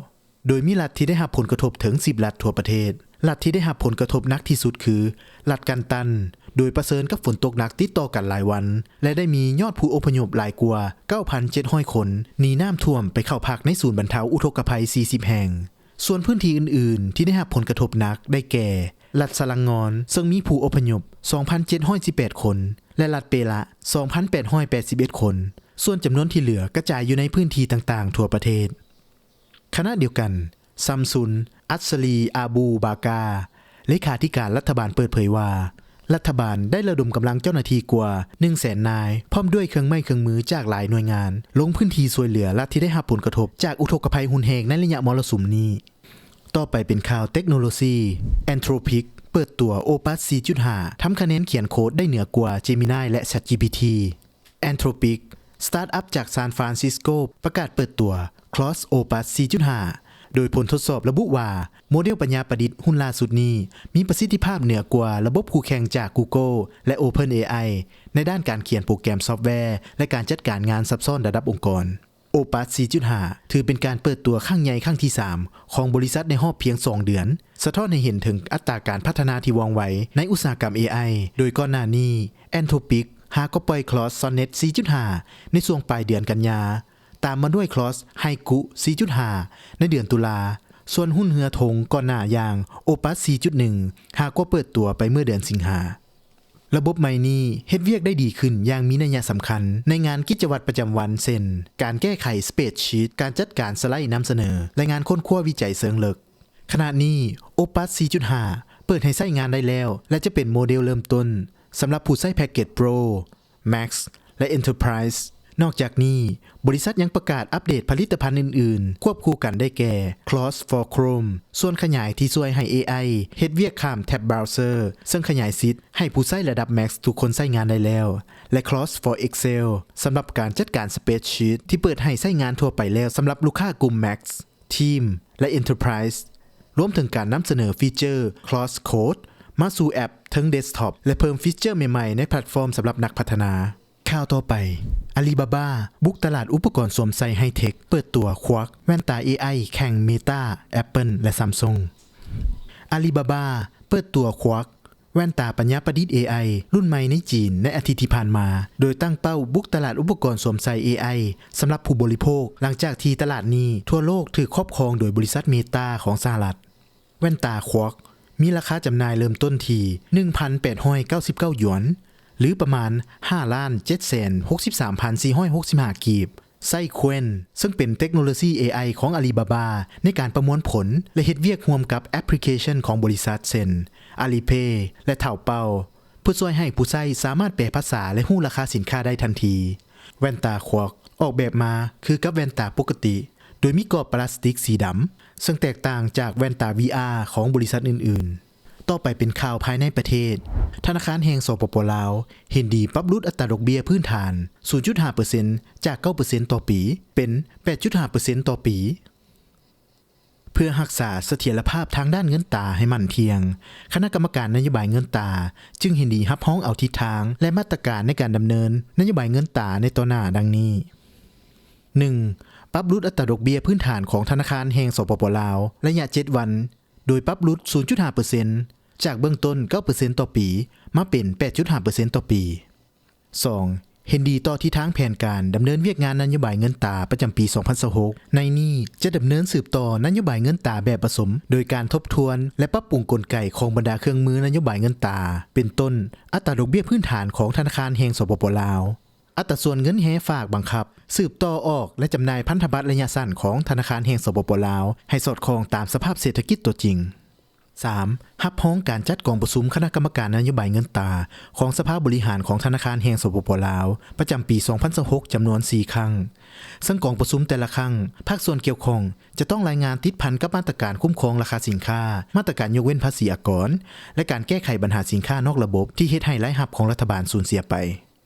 ໂດຍມີລັດທີ່ໄດ້ຮັບຜົນກະທົບເຖິງສິບລັດທົ່ວປະເທດ. ລັດທີ່ໄດ້ຮັບຜົນກະທົບໜັກທີ່ສຸດຄືລັດກັນຕັນ, ໂດຍປະເຊີນກັບຝົນຕົກໜັກຕິດຕໍ່ກັນຫຼາຍວັນ ແລະ ໄດ້ມີຍອດຜູ້ອົບພະຍົບຫຼາຍກວ່າເກົ້າພັນເຈັດຮ້ອຍຄົນ ໜີນ້ຳຖ້ວມໄປເຂົ້າພັກໃນສູນບັນເທົາອຸທົກກະໄພສີ່ສິບແຫ່ງ. ສ່ວນພື້ນທີ່ອື່ນໆທີ່ໄດ້ຮັບຜົນກະທົບໜັກໄດ້ແກ່ ລັດຊະລັງງອນ ເຊິ່ງມີຜູ້ອົບພະຍົບສອງພັນເຈັດຮ້ອຍສິບແປດຄົນ ແລະ ລັດເປລະ ສອງພັນແປດຮ້ອຍແປດສິບເອັດຄົນ. ສ່ວນຈຳນວນທີ່ເຫຼືອກະຈາຍຢູ່ໃນພື້ນທີ່ຕ່າງໆທົ່ວປະເທດ. ຂະນະດຽວກັນ, ຊຳຊຸນ ອັດຊະລີ ອາບູບາກາ ເລຂາທິການລັດຖະບານເປີດເຜີຍວ່າ ລັດຖະບານໄດ້ລະດົມກຳລັງເຈົ້າໜ້າທີ່ກວ່າໜຶ່ງແສນນາຍ ພ້ອມດ້ວຍເຄື່ອງໄມ້ເຄື່ອງມືຈາກຫຼາຍໜ່ວຍງານ ລົງພື້ນທີ່ຊ່ວຍເຫຼືອລັດທີ່ໄດ້ຮັບຜົນກະທົບຈາກອຸທົກກະໄພຮຸນແຮງໃນໄລຍະມໍລະສຸມນີ້. ຕໍ່ໄປເປັນຂ່າວເຕັກໂນໂລຊີ. Anthropic ເປີດຕົວ Opus ສີ່ຈຸດຫ້າ ທຳຄະແນນຂຽນໂຄດໄດ້ເໜືອກວ່າ Gemini ແລະ ChatGPT. Anthropic ສະຕາດອັບຈາກຊານຟຣານຊິສໂກ ປະກາດເປີດຕົວ Claude Opus ສີ່ຈຸດຫ້າ ໂດຍຜົນທົດສອບລະບຸວ່າ ໂມເດວປັນຍາປະດິດຮຸ່ນລ່າສຸດນີ້ ມີປະສິດທິພາບເໜືອກວ່າລະບົບຄູ່ແຂ່ງຈາກ Google ແລະ OpenAI ໃນດ້ານການຂຽນໂປຣແກຣມຊອບແວ ແລະ ການຈັດການງານຊັບຊ້ອນລະດັບອົງກອນ. Opus ສີ່ຈຸດຫ້າ ຖືເປັນການເປີດຕົວຄັ້ງໃຫຍ່ຄັ້ງທີສາມຂອງບໍລິສັດໃນຮອບພຽງສອງເດືອນ, ສະທ້ອນໃຫ້ເຫັນເຖິງອັດຕາການພັດທະນາທີ່ວ່ອງໄວໃນອຸດສາຫະກຳ ເອໄອ. ໂດຍກ່ອນໜ້ານີ້ Anthropic ຫາກໍປ່ອຍ Claude Sonnet ສີ່ຈຸດຫ້າ ໃນຊ່ວງປາຍເດືອນກັນຍາ, ຕາມມາດ້ວຍ Claude Haiku ສີ່ຈຸດຫ້າ ໃນເດືອນຕຸລາ, ສ່ວນຮຸ້ນເຮືອທົງກ່ອນໜ້າຢ່າງ Opus ສີ່ຈຸດໜຶ່ງ ຫາກໍເປີດຕົວໄປເມື່ອເດືອນສິງຫາ. ລະບົບໃໝ່ນີ້ເຮັດວຽກໄດ້ດີຂຶ້ນຢ່າງມີນັຍຍະສຳຄັນໃນງານກິດຈະວັດປະຈຳວັນ ເຊັ່ນ ການແກ້ໄຂ Spreadsheet, ການຈັດການສະໄລນຳສະເໜີ ແລະ ງານຄົ້ນຄວ້າວິໄຈເຊີງເລິກ. ຂະນະນີ້ Opus ສີ່ຈຸດຫ້າ ເປີດໃຫ້ໃຊ້ງານໄດ້ແລ້ວ ແລະ ຈະເປັນໂມເດວເລີ່ມຕົ້ນສຳລັບຜູ້ໃຊ້ແພັກເກັດ Pro, Max ແລະ Enterprise. ນອກຈາກນີ້, ບໍລິສັດຍັງປະກາດອັບເດດຜະລິດຕະພັນອື່ນໆ ຄວບຄູ່ກັນໄດ້ແກ່ Claude for Chrome ສ່ວນຂະຫຍາຍທີ່ຊ່ວຍໃຫ້ ເອໄອ ເຮັດວຽກຂ້າມແທັບ browser ເຊິ່ງຂະຫຍາຍສິດໃຫ້ຜູ້ໃຊ້ລະດັບ Max ທຸກຄົນໃຊ້ງານໄດ້ແລ້ວ ແລະ Claude for Excel ສຳລັບການຈັດການ Spreadsheet ທີ່ເປີດໃຫ້ໃຊ້ງານທົ່ວໄປແລ້ວສຳລັບລູກຄ້າກຸ່ມ Max, Team ແລະ Enterprise ລວມເຖິງການນຳສະເໜີຟີເຈີ Claude Code ມາສູ່ແອັບເທິງ desktop ແລະ ເພີ່ມຟີເຈີໃໝ່ໆໃນແພລດຟອມສຳລັບນັກພັດທະນາ. ຂ່າວຕໍ່ໄປ, Alibaba ບຸກຕະຫຼາດອຸປະກອນສວມໃສ່ໄຮເທັກ ເປີດຕົວ Quark ແວ່ນຕາ ເອໄອ ແຂ່ງ Meta, Apple ແລະ Samsung. Alibaba ເປີດຕົວ Quark ແວ່ນຕາປັນຍາປະດິດ ເອໄອ ລຸ້ນໃໝ່ໃນຈີນໃນອາທິດທີ່ຜ່ານມາ, ໂດຍຕັ້ງເປົ້າບຸກຕະຫຼາດອຸປະກອນສວມໃສ່ ເອໄອ ສຳລັບຜູ້ບໍລິໂພກ, ຫຼັງຈາກທີ່ຕະຫຼາດນີ້ທົ່ວໂລກຖືກຄອບຄອງໂດຍບໍລິສັດ Meta ຂອງສະຫະລັດ. ແວ່ນຕາ Quark ມີລາຄາຈຳໜ່າຍເລີ່ມຕົ້ນທີ່ ໜຶ່ງພັນແປດຮ້ອຍເກົ້າສິບເກົ້າຢວນ ຫຼື ປະມານ ຫ້າລ້ານເຈັດແສນຫົກສິບສາມພັນສີ່ຮ້ອຍຫົກສິບຫ້າ ກີບ. ໃຊ້ Qwen ເຊິ່ງເປັນເຕັກໂນໂລຊີ ເອໄອ ຂອງ Alibaba ໃນການປະມວນຜົນ ແລະ ເຮັດວຽກຮ່ວມກັບແອັບພລິເຄຊັນຂອງບໍລິສັດ ເຊັ່ນ Alipay ແລະ Taobao ເພື່ອຊ່ວຍໃຫ້ຜູ້ໃຊ້ສາມາດແປພາສາ ແລະ ຮູ້ລາຄາສິນຄ້າໄດ້ທັນທີ. ແວ່ນຕາ Quark ອອກແບບມາຄືກັບແວ່ນຕາປົກກະຕິ, ໂດຍມີກອບປລາສຕິກສີດຳ, ເຊິ່ງແຕກຕ່າງຈາກແວ່ນຕາ VR ຂອງບໍລິສັດອື່ນໆ. ຕໍ່ໄປເປັນຂ່າວພາຍໃນປະເທດ. ທະນາຄານແຫ່ງ ສປປ ລາວ ເຫັນດີປັບຫຼຸດອັດຕາດອກເບ້ຍພື້ນຖານ ສູນຈຸດຫ້າເປີເຊັນ ຈາກ ເກົ້າເປີເຊັນຕໍ່ປີ ເປັນ ແປດຈຸດຫ້າເປີເຊັນຕໍ່ປີ. ເພື່ອຮັກສາສະຖຽນລະພາບທາງດ້ານເງິນຕາໃຫ້ໝັ້ນທ່ຽງ, ຄະນະກຳມະການນະໂຍບາຍເງິນຕາຈຶ່ງເຫັນດີຮັບຮອງເອົາທິດທາງ ແລະ ມາດຕະການໃນການດຳເນີນນະໂຍບາຍເງິນຕາໃນຕໍ່ໜ້າດັ່ງນີ້. ໜຶ່ງ, ປັບຫຼຸດອັດຕາດອກເບ້ຍພື້ນຖານຂອງທະນາຄານແຫ່ງ ສປປ ລາວ ໄລຍະເຈັດວັນ, ໂດຍປັບຫຼຸດ ສູນຈຸດຫ້າເປີເຊັນ ຈາກເບື້ອງຕົ້ນ ເກົ້າເປີເຊັນຕໍ່ປີ ມາເປັນ ແປດຈຸດຫ້າເປີເຊັນຕໍ່ປີ. ສອງ, ເຫັນດີຕໍ່ທິດທາງແຜນການດຳເນີນວຽກງານນະໂຍບາຍເງິນຕາປະຈຳປີສອງພັນຊາວຫົກ. ໃນນີ້ຈະດຳເນີນສືບຕໍ່ນະໂຍບາຍເງິນຕາແບບປະສົມ ໂດຍການທົບທວນ ແລະ ປັບປຸງກົນໄກຂອງບັນດາເຄື່ອງມືນະໂຍບາຍເງິນຕາ, ເປັນຕົ້ນ ອັດຕາດອກເບ້ຍພື້ນຖານຂອງທະນາຄານແຫ່ງ ສປປ ລາວ, ອັດຕາສ່ວນເງິນແຮຝາກບັງຄັບ, ສືບຕໍ່ອອກ ແລະ ຈຳໜ່າຍພັນທະບັດໄລຍະສັ້ນຂອງທະນາຄານແຫ່ງ ສປປ ລາວ ໃຫ້ສອດຄ່ອງຕາມສະພາບເສດຖະກິດຕົວຈິງ. ສາມ, ຮັບຮອງການຈັດກອງປະຊຸມຄະນະກຳມະການນະໂຍບາຍເງິນຕາຂອງສະພາບໍລິຫານຂອງທະນາຄານແຫ່ງ ສປປ ລາວ ປະຈຳປີສອງພັນຊາວຫົກ ຈຳນວນສີ່ຄັ້ງ, ເຊິ່ງກອງປະຊຸມແຕ່ລະຄັ້ງ ພາກສ່ວນກ່ຽວຂ້ອງຈະຕ້ອງລາຍງານຕິດພັນກັບມາດຕະການຄຸ້ມຄອງລາຄາສິນຄ້າ, ມາດຕະການຍົກເວັ້ນພາສີອາກອນ ແລະ ການແກ້ໄຂບັນຫາສິນຄ້ານອກລະບົບທີ່ເຮັດໃຫ້ລາຍຮັບຂອງລັດຖະບານສູນເສຍໄປ.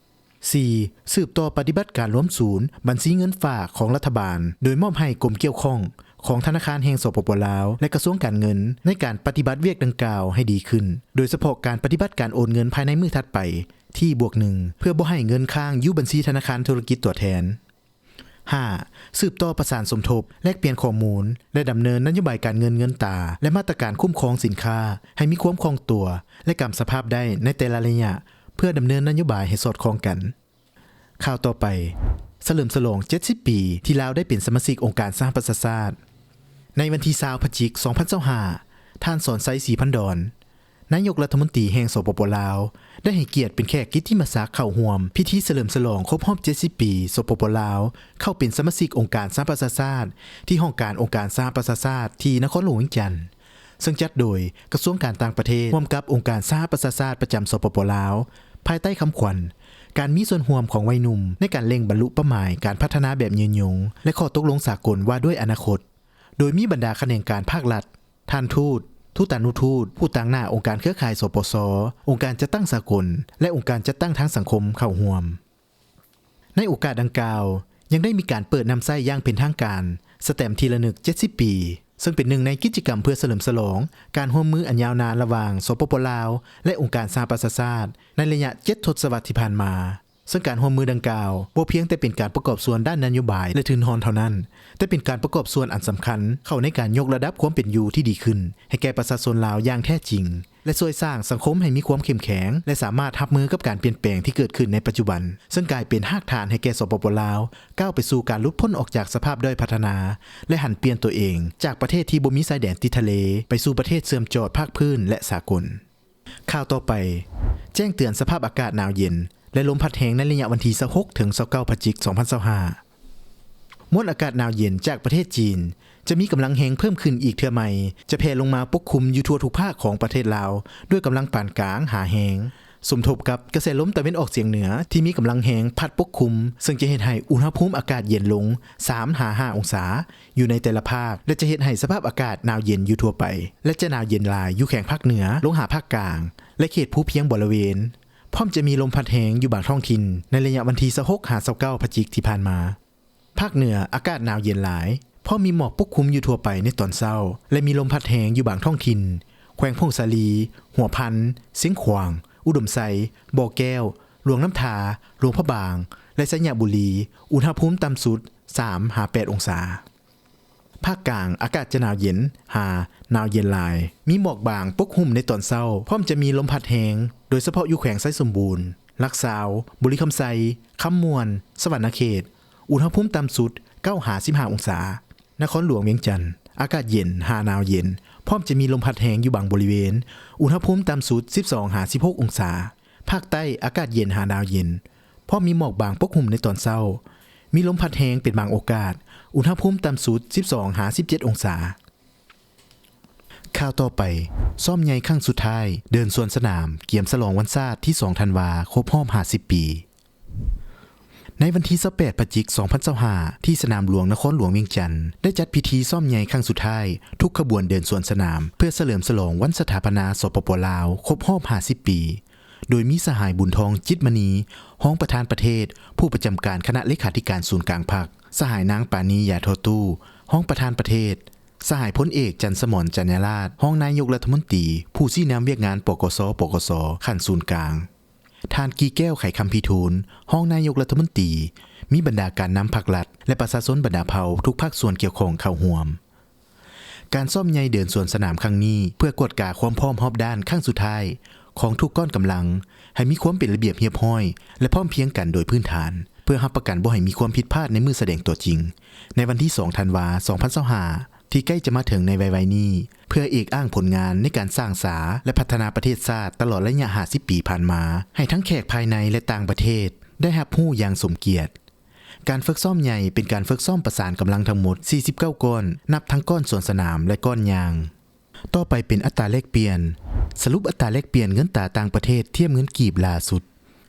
ສີ່, ສືບຕໍ່ປະຕິບັດການລວມສູນບັນຊີເງິນຝາກຂອງລັດຖະບານ, ໂດຍມອບໃຫ້ກົມກ່ຽວຂ້ອງຂອງທະນາຄານແຫ່ງ ສປປ ລາວ ແລະ ກະຊວງການເງິນ ໃນການປະຕິບັດວຽກດັ່ງກ່າວໃຫ້ດີຂຶ້ນ, ໂດຍສະເພາະການປະຕິບັດການໂອນເງິນພາຍໃນມື້ຖັດໄປ T ບວກໜຶ່ງ ເພື່ອບໍ່ໃຫ້ເງິນຄ້າງຢູ່ບັນຊີທະນາຄານທຸລະກິດຕົວແທນ. ຫ້າ, ສືບຕໍ່ປະສານສົມທົບ, ແລກປ່ຽນຂໍ້ມູນ ແລະ ດຳເນີນນະໂຍບາຍການເງິນເງິນຕາ ແລະ ມາດຕະການຄຸ້ມຄອງສິນຄ້າໃຫ້ມີຄວາມຄ່ອງຕົວ ແລະ ກຳສະພາບໄດ້ໃນແຕ່ລະໄລຍະ ເພື່ອດຳເນີນນະໂຍບາຍໃຫ້ສອດຄ່ອງກັນ. ຂ່າວຕໍ່ໄປ, ສະເຫຼີມສະຫຼອງເຈັດສິບປີທີ່ລາວໄດ້ເປັນສະມາຊິກອົງການສະຫະປະຊາຊາດ. ໃນວັນທີຊາວ ພະຈິກ ສອງພັນຊາວຫ້າ, ທ່ານ ສອນໄຊ ສີພັນດອນ, ນາຍົກລັດຖະມົນຕີແຫ່ງ ສປປ ລາວ ໄດ້ໃຫ້ກຽດເປັນແຂກກິດຕິມະສັກເຂົ້າຮ່ວມພິທີສະເຫຼີມສະຫຼອງຄົບຮອບເຈັດສິບປີ ສປປ ລາວ ເຂົ້າເປັນສະມາຊິກອົງການສະຫະປະຊາຊາດ ທີ່ຫ້ອງການອົງການສະຫະປະຊາຊາດທີ່ນະຄອນຫຼວງວຽງຈັນ, ເຊິ່ງຈັດໂດຍກະຊວງການຕ່າງປະເທດ ຮ່ວມກັບອົງການສະຫະປະຊາຊາດປະຈຳ ສປປ ລາວ ພາຍໃຕ້ຄຳຂວັນ ການມີສ່ວນຮ່ວມຂອງໄວໜຸ່ມໃນການເລັ່ງບັນລຸເປົ້າໝາຍການພັດທະນາແບບຍືນຍົງ ແລະ ຂໍ້ຕົກລົງສາກົນວ່າດ້ວຍອະນາຄົດ, ໂດຍມີບັນດາຂະແໜງການພາກລັດ, ທ່ານທູດ, ທູຕານຸທູດ, ຜູ້ຕາງໜ້າອົງການເຄືອຂ່າຍ ສປຊ, ອົງການຈັດຕັ້ງສາກົນ ແລະ ອົງການຈັດຕັ້ງທາງສັງຄົມເຂົ້າຮ່ວມ. ໃນໂອກາດດັ່ງກ່າວ, ຍັງໄດ້ມີການເປີດນຳໃຊ້ຢ່າງເປັນທາງການສະແຕັມທີ່ລະນຶກເຈັດສິບປີ, ເຊິ່ງເປັນໜຶ່ງໃນກິດຈະກຳເພື່ອສະເຫຼີມສະຫຼອງການຮ່ວມມືອັນຍາວນານລະຫວ່າງ ສປປ ລາວ ແລະ ອົງການສະຫະປະຊາຊາດ ໃນໄລຍະເຈັດທົດສະວັດທີ່ຜ່ານມາ. ເຊິ່ງການຮ່ວມມືດັ່ງກ່າວບໍ່ພຽງແຕ່ເປັນການປະກອບສ່ວນດ້ານນະໂຍບາຍ ແລະ ທຶນຮອນເທົ່ານັ້ນ, ແຕ່ເປັນການປະກອບສ່ວນອັນສຳຄັນເຂົ້າໃນການຍົກລະດັບຄວາມເປັນຢູ່ທີ່ດີຂຶ້ນໃຫ້ແກ່ປະຊາຊົນລາວຢ່າງແທ້ຈິງ, ແລະ ຊ່ວຍສ້າງສັງຄົມໃຫ້ມີຄວາມເຂັ້ມແຂງ ແລະ ສາມາດຮັບມືກັບການປ່ຽນແປງທີ່ເກີດຂຶ້ນໃນປັດຈຸບັນ, ເຊິ່ງກາຍເປັນຮາກຖານໃຫ້ແກ່ ສປປ ລາວ ກ້າວໄປສູ່ການຫຼຸດພົ້ນອອກຈາກສະພາບດ້ອຍພັດທະນາ ແລະ ຫັນປ່ຽນຕົວເອງຈາກປະເທດທີ່ບໍ່ມີຊາຍແດນຕິດທະເລ ໄປສູ່ປະເທດເຊື່ອມຈອດພາກພື້ນ ແລະ ສາກົນ. ຂ່າວຕໍ່ໄປ, ແຈ້ງເຕືອນສະພາບອາກາດໜາວເຢັນ ແລະ ລົມພັດແຮງໃນໄລຍະວັນທີຊາວຫົກ ເຖິງ ຊາວເກົ້າ ພະຈິກ ສອງພັນຊາວຫ້າ. ມວນອາກາດໜາວເຢັນຈາກປະເທດຈີນ ຈະມີກຳລັງແຮງເພີ່ມຂຶ້ນອີກເທື່ອໃໝ່, ຈະແຜ່ລົງມາປົກຄຸມຢູ່ທົ່ວທຸກພາກຂອງປະເທດລາວ ດ້ວຍກຳລັງປານກາງຫາແຮງ, ສົມທົບກັບກະແສລົມຕາເວັນອອກສຽງເໜືອທີ່ມີກຳລັງແຮງພັດປົກຄຸມ, ເຊິ່ງຈະເຮັດໃຫ້ອຸນຫະພູມອາກາດເຢັນລົງ ສາມ ຫາ ຫ້າ ອົງສາ ຢູ່ໃນແຕ່ລະພາກ ແລະ ຈະເຮັດໃຫ້ສະພາບອາກາດໜາວເຢັນຢູ່ທົ່ວໄປ ແລະ ຈະໜາວເຢັນຫຼາຍຢູ່ແຂວງພາກເໜືອ ລົງຫາພາກກາງ ແລະ ເຂດພູພຽງບໍລະເວນ, ພ້ອມຈະມີລົມພັດແຮງຢູ່ບາງທ້ອງຖິ່ນໃນໄລຍະວັນທີຊາວຫົກ ຫາ ຊາວເກົ້າ ພະຈິກທີ່ຜ່ານມາ. ພາກເໜືອອາກາດໜາວເຢັນຫຼາຍ, ພ້ອມມີໝອກປົກຄຸມຢູ່ທົ່ວໄປໃນຕອນເຊົ້າ ແລະ ມີລົມພັດແຮງຢູ່ບາງທ້ອງຖິ່ນ, ແຂວງຜົ້ງສາລີ, ຫົວພັນ, ຊຽງຂວາງ, ອຸດົມໄຊ, ບໍ່ແກ້ວ, ຫຼວງນ້ຳທາ, ຫຼວງພະບາງ ແລະ ໄຊຍະບູລີ, ອຸນຫະພູມຕ່ຳສຸດ ສາມ ຫາ ແປດ ອົງສາ. ພາກກາງອາກາດຈະໜາວເຢັນ ຫາ ໜາວເຢັນຫຼາຍ, ມີໝອກບາງປົກຫຸ້ມໃນຕອນເຊົ້າ, ພ້ອມຈະມີລົມພັດແຮງ, ໂດຍສະເພາະຢູ່ແຂວງໄຊສົມບູນ, ຫຼັກຊາວ, ບໍລິຄຳໄຊ, ຄຳມ່ວນ, ສະຫວັນນະເຂດ, ອຸນຫະພູມຕ່ຳສຸດ ເກົ້າ ຫາ ສິບຫ້າ ອົງສາ. ນະຄອນຫຼວງວຽງຈັນ ອາກາດເຢັນ ຫາ ໜາວເຢັນ, ພ້ອມຈະມີລົມພັດແຮງຢູ່ບາງບໍລິເວນ, ອຸນຫະພູມຕ່ຳສຸດ ສິບສອງ ຫາ ສິບຫົກ ອົງສາ. ພາກໃຕ້ອາກາດເຢັນ ຫາ ໜາວເຢັນ, ພ້ອມມີໝອກບາງປົກຫຸ້ມໃນຕອນເຊົ້າ, ມີລົມພັດແຮງເປັນບາງໂອກາດ, ອຸນຫະພູມຕ່ຳສຸດ ສິບສອງ ຫາ ສິບເຈັດ ອົງສາ. ຂ່າວຕໍ່ໄປ, ຊ້ອມໃຫຍ່ຄັ້ງສຸດທ້າຍ ເດີນສວນສະໜາມ ກຽມສະຫຼອງວັນຊາດທີສອງ ທັນວາ ຄົບຮອບ ຫ້າສິບ ປີ. ໃນວັນທີຊາວແປດ ພະຈິກ ສອງພັນຊາວຫ້າ ທີ່ສະໜາມຫຼວງນະຄອນຫຼວງວຽງຈັນ ໄດ້ຈັດພິທີຊ້ອມໃຫຍ່ຄັ້ງສຸດທ້າຍ ທຸກຂະບວນເດີນສວນສະໜາມ ເພື່ອສະເຫຼີມສະຫຼອງວັນສະຖາປະນາ ສປປ ລາວ ຄົບຮອບ ຫ້າສິບ ປີ. ໂດຍມີສະຫາຍ ບຸນທອງ ຈິດມະນີ ຮອງປະທານປະເທດ, ຜູ້ປະຈຳການຄະນະເລຂາທິການສູນກາງພັກ, ສະຫາຍ ນາງ ປານີ ຢາທໍ່ຕູ້ ຮອງປະທານປະເທດ, ສະຫາຍ ພົນເອກ ຈັນສະໝອນ ຈັນຍາລາດ ຮອງນາຍົກລັດຖະມົນຕີ ຜູ້ຊີ້ນຳວຽກງານ ປກສ ປກສ ຂັ້ນສູນກາງ, ທ່ານ ກີແກ້ວ ໄຂຄຳພິທູນ ຮອງນາຍົກລັດຖະມົນຕີ, ມີບັນດາການນຳພັກລັດ ແລະ ປະຊາຊົນບັນດາເຜົ່າທຸກພາກສ່ວນກ່ຽວຂ້ອງເຂົ້າຮ່ວມ. ການຊ້ອມໃຫຍ່ເດີນສວນສະໜາມຄັ້ງນີ້ ເພື່ອກວດກາຄວາມພ້ອມຮອບດ້ານຄັ້ງສຸດທ້າຍຂອງທຸກກ້ອນກຳລັງ ໃຫ້ມີຄວາມເປັນລະບຽບຮຽບຮ້ອຍ ແລະ ພ້ອມພຽງກັນໂດຍພື້ນຖານ, ເພື່ອຮັບປະກັນບໍ່ໃຫ້ມີຄວາມຜິດພາດໃນມື້ສະແດງຕົວຈິງ ໃນວັນທີສອງ ທັນວາ ສອງພັນຊາວຫ້າ ທີ່ໃກ້ຈະມາເຖິງໃນໄວໆນີ້, ເພື່ອເອກອ້າງຜົນງານໃນການສ້າງສາ ແລະ ພັດທະນາປະເທດຊາດຕະຫຼອດໄລຍະ ຫ້າສິບ ປີຜ່ານມາ ໃຫ້ທັງແຂກພາຍໃນ ແລະ ຕ່າງປະເທດ ໄດ້ຮັບຮູ້ຢ່າງສົມກຽດ. ການຝຶກຊ້ອມໃຫຍ່ເປັນການຝຶກຊ້ອມປະສານກຳລັງທັງໝົດ ສີ່ສິບເກົ້າ ກ້ອນ, ນັບທັງກ້ອນສວນສະໜາມ ແລະ ກ້ອນຍ່າງ. ຕໍ່ໄປເປັນອັດຕາແລກປ່ຽນ. ສະຫຼຸບອັດຕາແລກປ່ຽນເງິນຕາຕ່າງປະເທດທຽບເງິນກີບລ່າສຸດ.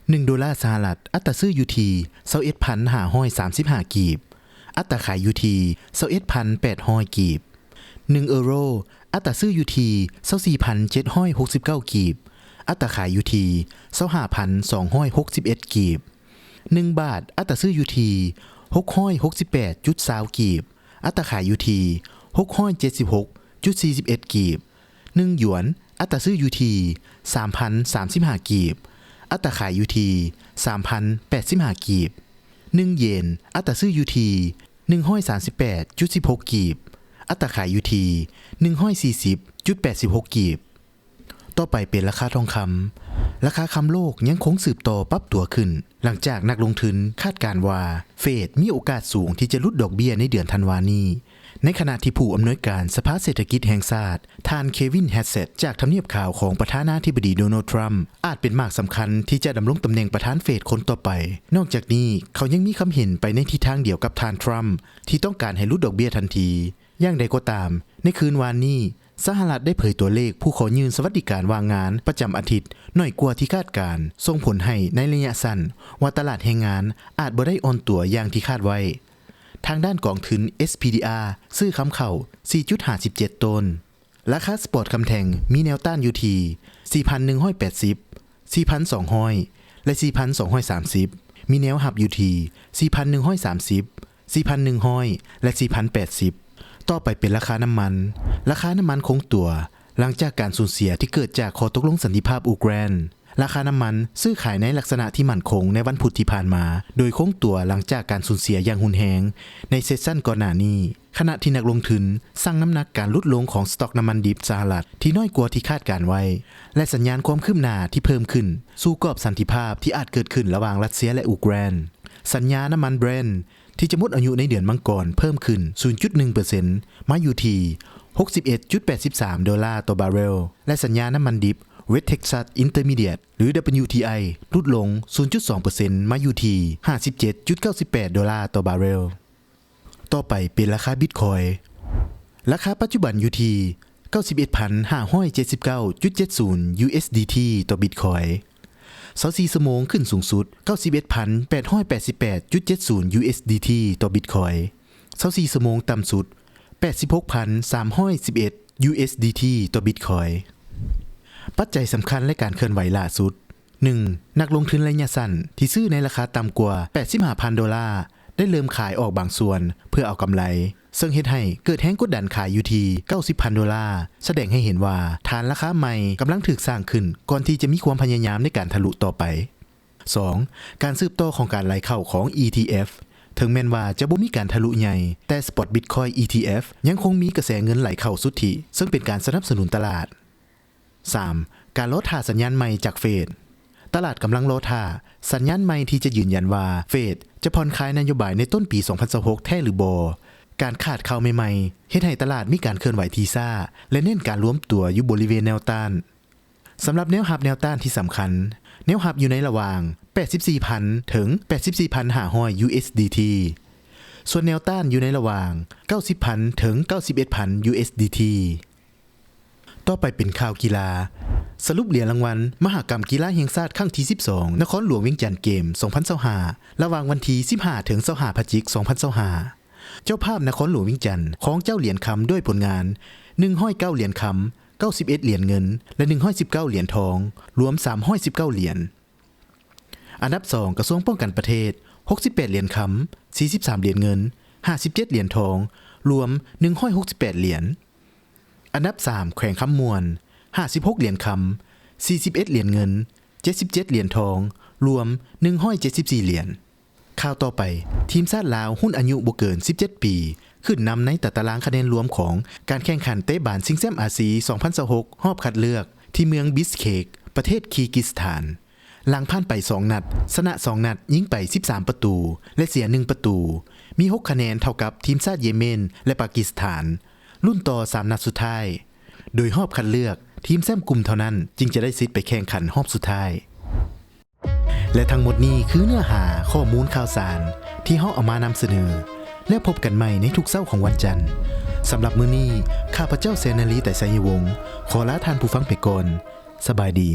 ໜຶ່ງໂດລາສະຫະລັດ ອັດຕາຊື້ຢູ່ທີ່ ຊາວເອັດພັນຫ້າຮ້ອຍສາມສິບຫ້າ ກີບ, ອັດຕາຂາຍຢູ່ທີ່ ຊາວເອັດພັນແປດຮ້ອຍ ກີບ. ໜຶ່ງເອີໂຣ ອັດຕາຊື້ຢູ່ທີ່ ຊາວສີ່ພັນເຈັດຮ້ອຍຫົກສິບເກົ້າ ກີບ, ອັດຕາຂາຍຢູ່ທີ່ ຊາວຫ້າພັນສອງຮ້ອຍຫົກສິບເອັດ ກີບ. ໜຶ່ງບາດ ອັດຕາຊື້ຢູ່ທີ່ ຫົກຮ້ອຍຫົກສິບແປດຈຸດຊາວ ກີບ, ອັດຕາຂາຍຢູ່ທີ່ ຫົກຮ້ອຍເຈັດສິບຫົກຈຸດສີ່ສິບເອັດ ກີບ. ໜຶ່ງຢວນ ອັດຕາຊື້ຢູ່ທີ່ ສາມພັນສາມສິບຫ້າ ກີບ, ອັດຕາຂາຍຢູ່ທີ່ ສາມພັນແປດສິບຫ້າ ກີບ. ໜຶ່ງເຢນ ອັດຕາຊື້ຢູ່ທີ່ ໜຶ່ງຮ້ອຍສາມສິບແປດຈຸດສິບຫົກ ກີບ, ອັດຕາຂາຍຢູ່ທີ່ ໜຶ່ງຮ້ອຍສີ່ສິບຈຸດແປດສິບຫົກ ກີບ. ຕໍ່ໄປເປັນລາຄາທອງຄຳ. ລາຄາຄຳໂລກຍັງຄົງສືບຕໍ່ປັບຕົວຂຶ້ນ, ຫຼັງຈາກນັກລົງທຶນຄາດການວ່າ ເຟດມີໂອກາດສູງທີ່ຈະຫຼຸດດອກເບ້ຍໃນເດືອນທັນວານີ້, ໃນຂະນະທີ່ຜູ້ອຳນວຍການສະພາເສດຖະກິດແຫ່ງຊາດ ທ່ານ ເຄວິນ ແຮັດເຊັດ ຈາກທຳນຽບຂາວຂອງປະທານາທິບໍດີ ໂດນັລ ທຣຳ ອາດເປັນໝາກສຳຄັນທີ່ຈະດຳລົງຕຳແໜ່ງປະທານເຟດຄົນຕໍ່ໄປ. ນອກຈາກນີ້, ເຂົາຍັງມີຄຳເຫັນໄປໃນທິດທາງດຽວກັບທ່ານ ທຣຳ ທີ່ຕ້ອງການໃຫ້ຫຼຸດດອກເບ້ຍທັນທີ. ຢ່າງໃດກໍຕາມ, ໃນຄືນວານນີ້, ສະຫະລັດໄດ້ເຜີຍຕົວເລກຜູ້ຂໍຍື່ນສະຫວັດດີການວ່າງງານປະຈຳອາທິດໜ້ອຍກວ່າທີ່ຄາດການ, ສົ່ງຜົນໃຫ້ໃນໄລຍະສັ້ນວ່າຕະຫຼາດແຮງງານອາດບໍ່ໄດ້ອ່ອນຕົວຢ່າງທີ່ຄາດໄວ້. ທາງດ້ານກອງທຶນ ເອສ ພີ ດີ ອາ ຊື້ຄຳເຂົ້າ ສີ່ຈຸດຫ້າສິບເຈັດໂຕນ. ລາຄາສະປອດຄຳແທ່ງມີແນວຕ້ານຢູ່ທີ່ ສີ່ພັນໜຶ່ງຮ້ອຍແປດສິບ, ສີ່ພັນສອງຮ້ອຍ ແລະ ສີ່ພັນສອງຮ້ອຍສາມສິບ, ມີແນວຮັບຢູ່ທີ່ ສີ່ພັນໜຶ່ງຮ້ອຍສາມສິບ, ສີ່ພັນໜຶ່ງຮ້ອຍ ແລະ ສີ່ພັນແປດສິບ. ຕໍ່ໄປເປັນລາຄານ້ຳມັນ. ລາຄານ້ຳມັນຄົງຕົວ ຫຼັງຈາກການສູນເສຍທີ່ເກີດຈາກຂໍ້ຕົກລົງສັນຕິພາບອູກຣານ. ລາຄານ້ຳມັນຊື້ຂາຍໃນລັກສະນະທີ່ໝັ້ນຄົງໃນວັນພຸດທີ່ຜ່ານມາ ໂດຍຄົງຕົວຫຼັງຈາກການສູນເສຍຢ່າງຮຸນແຮງໃນເຊັສຊັນກ່ອນໜ້ານີ້, ຂະນະທີ່ນັກລົງທຶນຊັ່ງນ້ຳໜັກການຫຼຸດລົງຂອງສະຕັອກນ້ຳມັນດິບສະຫະລັດທີ່ນ້ອຍກວ່າທີ່ຄາດການໄວ້ ແລະ ສັນຍານຄວາມຄືບໜ້າທີ່ເພີ່ມຂຶ້ນສູ່ກອບສັນຕິພາບທີ່ອາດເກີດຂຶ້ນລະຫວ່າງຣັດເຊຍ ແລະ ອູເຄຣນ. ສັນຍານ້ຳມັນ Brent ທີ່ຈະໝົດອາຍຸໃນເດືອນມັງກອນເພີ່ມຂຶ້ນສູນຈຸດໜຶ່ງເປີເຊັນ ມາຢູ່ທີ່ຫົກສິບເອັດຈຸດແປດສິບສາມໂດລາຕໍ່ບາເຣວ ແລະ ສັນຍານ້ຳມັນດິບ West Texas Intermediate ຫຼື WTI ຫຼຸດລົງສູນຈຸດສອງເປີເຊັນ ມາຢູ່ທີ່ຫ້າສິບເຈັດຈຸດເກົ້າສິບແປດໂດລາຕໍ່ບາເຣວ. ຕໍ່ໄປເປັນລາຄາບິດຄອຍ. ລາຄາປັດຈຸບັນຢູ່ທີ່ເກົ້າສິບເອັດພັນຫ້າຮ້ອຍເຈັດສິບເກົ້າຈຸດເຈັດສູນ USDT ຕໍ່ບິດຄອຍ. ຊາວສີ່ຊົ່ວໂມງຂຶ້ນສູງສຸດເກົ້າສິບເອັດພັນແປດຮ້ອຍແປດສິບແປດຈຸດເຈັດສູນ USDT ຕໍ່ບິດຄອຍ. ຊາວສີ່ຊົ່ວໂມງຕ່ຳສຸດແປດສິບຫົກພັນສາມຮ້ອຍສິບເອັດ USDT ຕໍ່ບິດຄອຍ. ປັດໄຈສຳຄັນ ແລະ ການເຄື່ອນໄຫວຫຼ້າສຸດ. ໜຶ່ງ ນັກລົງທຶນໄລຍະສັ້ນທີ່ຊື້ໃນລາຄາຕ່ຳກວ່າແປດສິບຫ້າພັນໂດລາ ໄດ້ເລີ່ມຂາຍອອກບາງສ່ວນເພື່ອເອົາກຳໄລ, ເຊິ່ງເຮັດໃຫ້ເກີດແຮງກົດດັນຂາຍຢູ່ທີ່ເກົ້າສິບພັນໂດລາ, ສະແດງໃຫ້ເຫັນວ່າຖານລາຄາໃໝ່ກຳລັງຖືກສ້າງຂຶ້ນ ກ່ອນທີ່ຈະມີຄວາມພະຍາຍາມໃນການທະລຸຕໍ່ໄປ. ສອງ ການສືບຕໍ່ຂອງການໄຫຼເຂົ້າຂອງ ETF. ເຖິງແມ່ນວ່າຈະບໍ່ມີການທະລຸໃຫຍ່, ແຕ່ Spot Bitcoin ETF ຍັງຄົງມີກະແສເງິນໄຫຼເຂົ້າສຸດທິ, ເຊິ່ງເປັນການສະໜັບສະໜູນຕະຫຼາດ. ສາມ ການລໍຖ້າສັນຍານໃໝ່ຈາກເຟດ. ຕະຫຼາດກຳລັງລໍຖ້າສັນຍານໃໝ່ທີ່ຈະຢືນຢັນວ່າເຟດຈະຜ່ອນຄາຍນະໂຍບາຍໃນຕົ້ນປີສອງພັນຊາວຫົກແທ້ຫຼືບໍ່. ການຂາດຂ່າວໃໝ່ໆ ເຮັດໃຫ້ຕະຫຼາດມີການເຄື່ອນໄຫວທີ່ຊ້າ ແລະ ເນັ້ນການລວມຕົວຢູ່ບໍລິເວນແນວຕ້ານ. ສຳລັບແນວຮັບແນວຕ້ານທີ່ສຳຄັນ, ແນວຮັບຢູ່ໃນລະຫວ່າງແປດສິບສີ່ພັນເຖິງແປດສິບສີ່ພັນຫ້າຮ້ອຍ USDT, ສ່ວນແນວຕ້ານຢູ່ໃນລະຫວ່າງເກົ້າສິບພັນເຖິງເກົ້າສິບເອັດພັນ USDT. ຕໍ່ໄປເປັນຂ່າວກິລາ. ສະຫຼຸບຫຼຽນລາງວັນມະຫະກຳກິລາແຫ່ງຊາດຄັ້ງທີສິບສອງ ນະຄອນຫຼວງວຽງຈັນເກມສອງພັນຊາວຫ້າ ລະຫວ່າງວັນທີສິບຫ້າເຖິງຊາວຫ້າພະຈິກສອງພັນຊາວຫ້າ. ເຈົ້າພາບນະຄອນຫຼວງວຽງຈັນ ຄອງເຈົ້າຫຼຽນຄຳດ້ວຍຜົນງານໜຶ່ງຮ້ອຍເກົ້າຫຼຽນຄຳ, ເກົ້າສິບເອັດຫຼຽນເງິນ ແລະ ໜຶ່ງຮ້ອຍສິບເກົ້າຫຼຽນທອງ, ລວມສາມຮ້ອຍສິບເກົ້າຫຼຽນ. ອັນດັບສອງ ກະຊວງປ້ອງກັນປະເທດ ຫົກສິບແປດຫຼຽນຄຳ, ສີ່ສິບສາມຫຼຽນເງິນ, ຫ້າສິບເຈັດຫຼຽນທອງ, ລວມໜຶ່ງຮ້ອຍຫົກສິບແປດຫຼຽນ. ອັນດັບສາມ ແຂວງຄຳມ່ວນ ຫ້າສິບຫົກຫຼຽນຄຳ, ສີ່ສິບເອັດຫຼຽນເງິນ, ເຈັດສິບເຈັດຫຼຽນທອງ, ລວມໜຶ່ງຮ້ອຍເຈັດສິບສີ່ຫຼຽນ. ຂ່າວຕໍ່ໄປ, ທີມຊາດລາວຮຸ່ນອາຍຸບໍ່ເກີນສິບເຈັດປີ ຂຶ້ນນຳໃນຕາຕະລາງຄະແນນລວມຂອງການແຂ່ງຂັນເຕະບານຊິງແຊ້ມອາຊີສອງພັນຊາວຫົກ ຮອບຄັດເລືອກ ທີ່ເມືອງບິສເຄກ ປະເທດຄີກິສຖານ. ຫຼັງຜ່ານໄປສອງນັດ, ຊະນະສອງນັດ, ຍິງໄປສິບສາມປະຕູ ແລະ ເສຍໜຶ່ງປະຕູ, ມີຫົກຄະແນນເທົ່າກັບທີມຊາດເຢເມນ ແລະ ປາກິສຖານ. ລຸ້ນຕໍ່ສາມນັດສຸດທ້າຍ, ໂດຍຮອບຄັດເລືອກ ທີມແຊ້ມກຸ່ມເທົ່ານັ້ນຈຶ່ງຈະໄດ້ສິດໄປແຂ່ງຂັນຮອບສຸດທ້າຍ. ແລະ ທັງໝົດນີ້ຄືເນື້ອຫາຂໍ້ມູນຂ່າວສານທີ່ເຮົາເອົາມານຳສະເໜີ, ແລ້ວພົບກັນໃໝ່ໃນທຸກເຊົ້າຂອງວັນຈັນ. ສຳລັບມື້ນີ້, ຂ້າພະເຈົ້າ ແສນນາລີ ໄຕໄຊຍະວົງ ຂໍລາທ່ານຜູ້ຟັງໄປກ່ອນ. ສະບາຍດີ.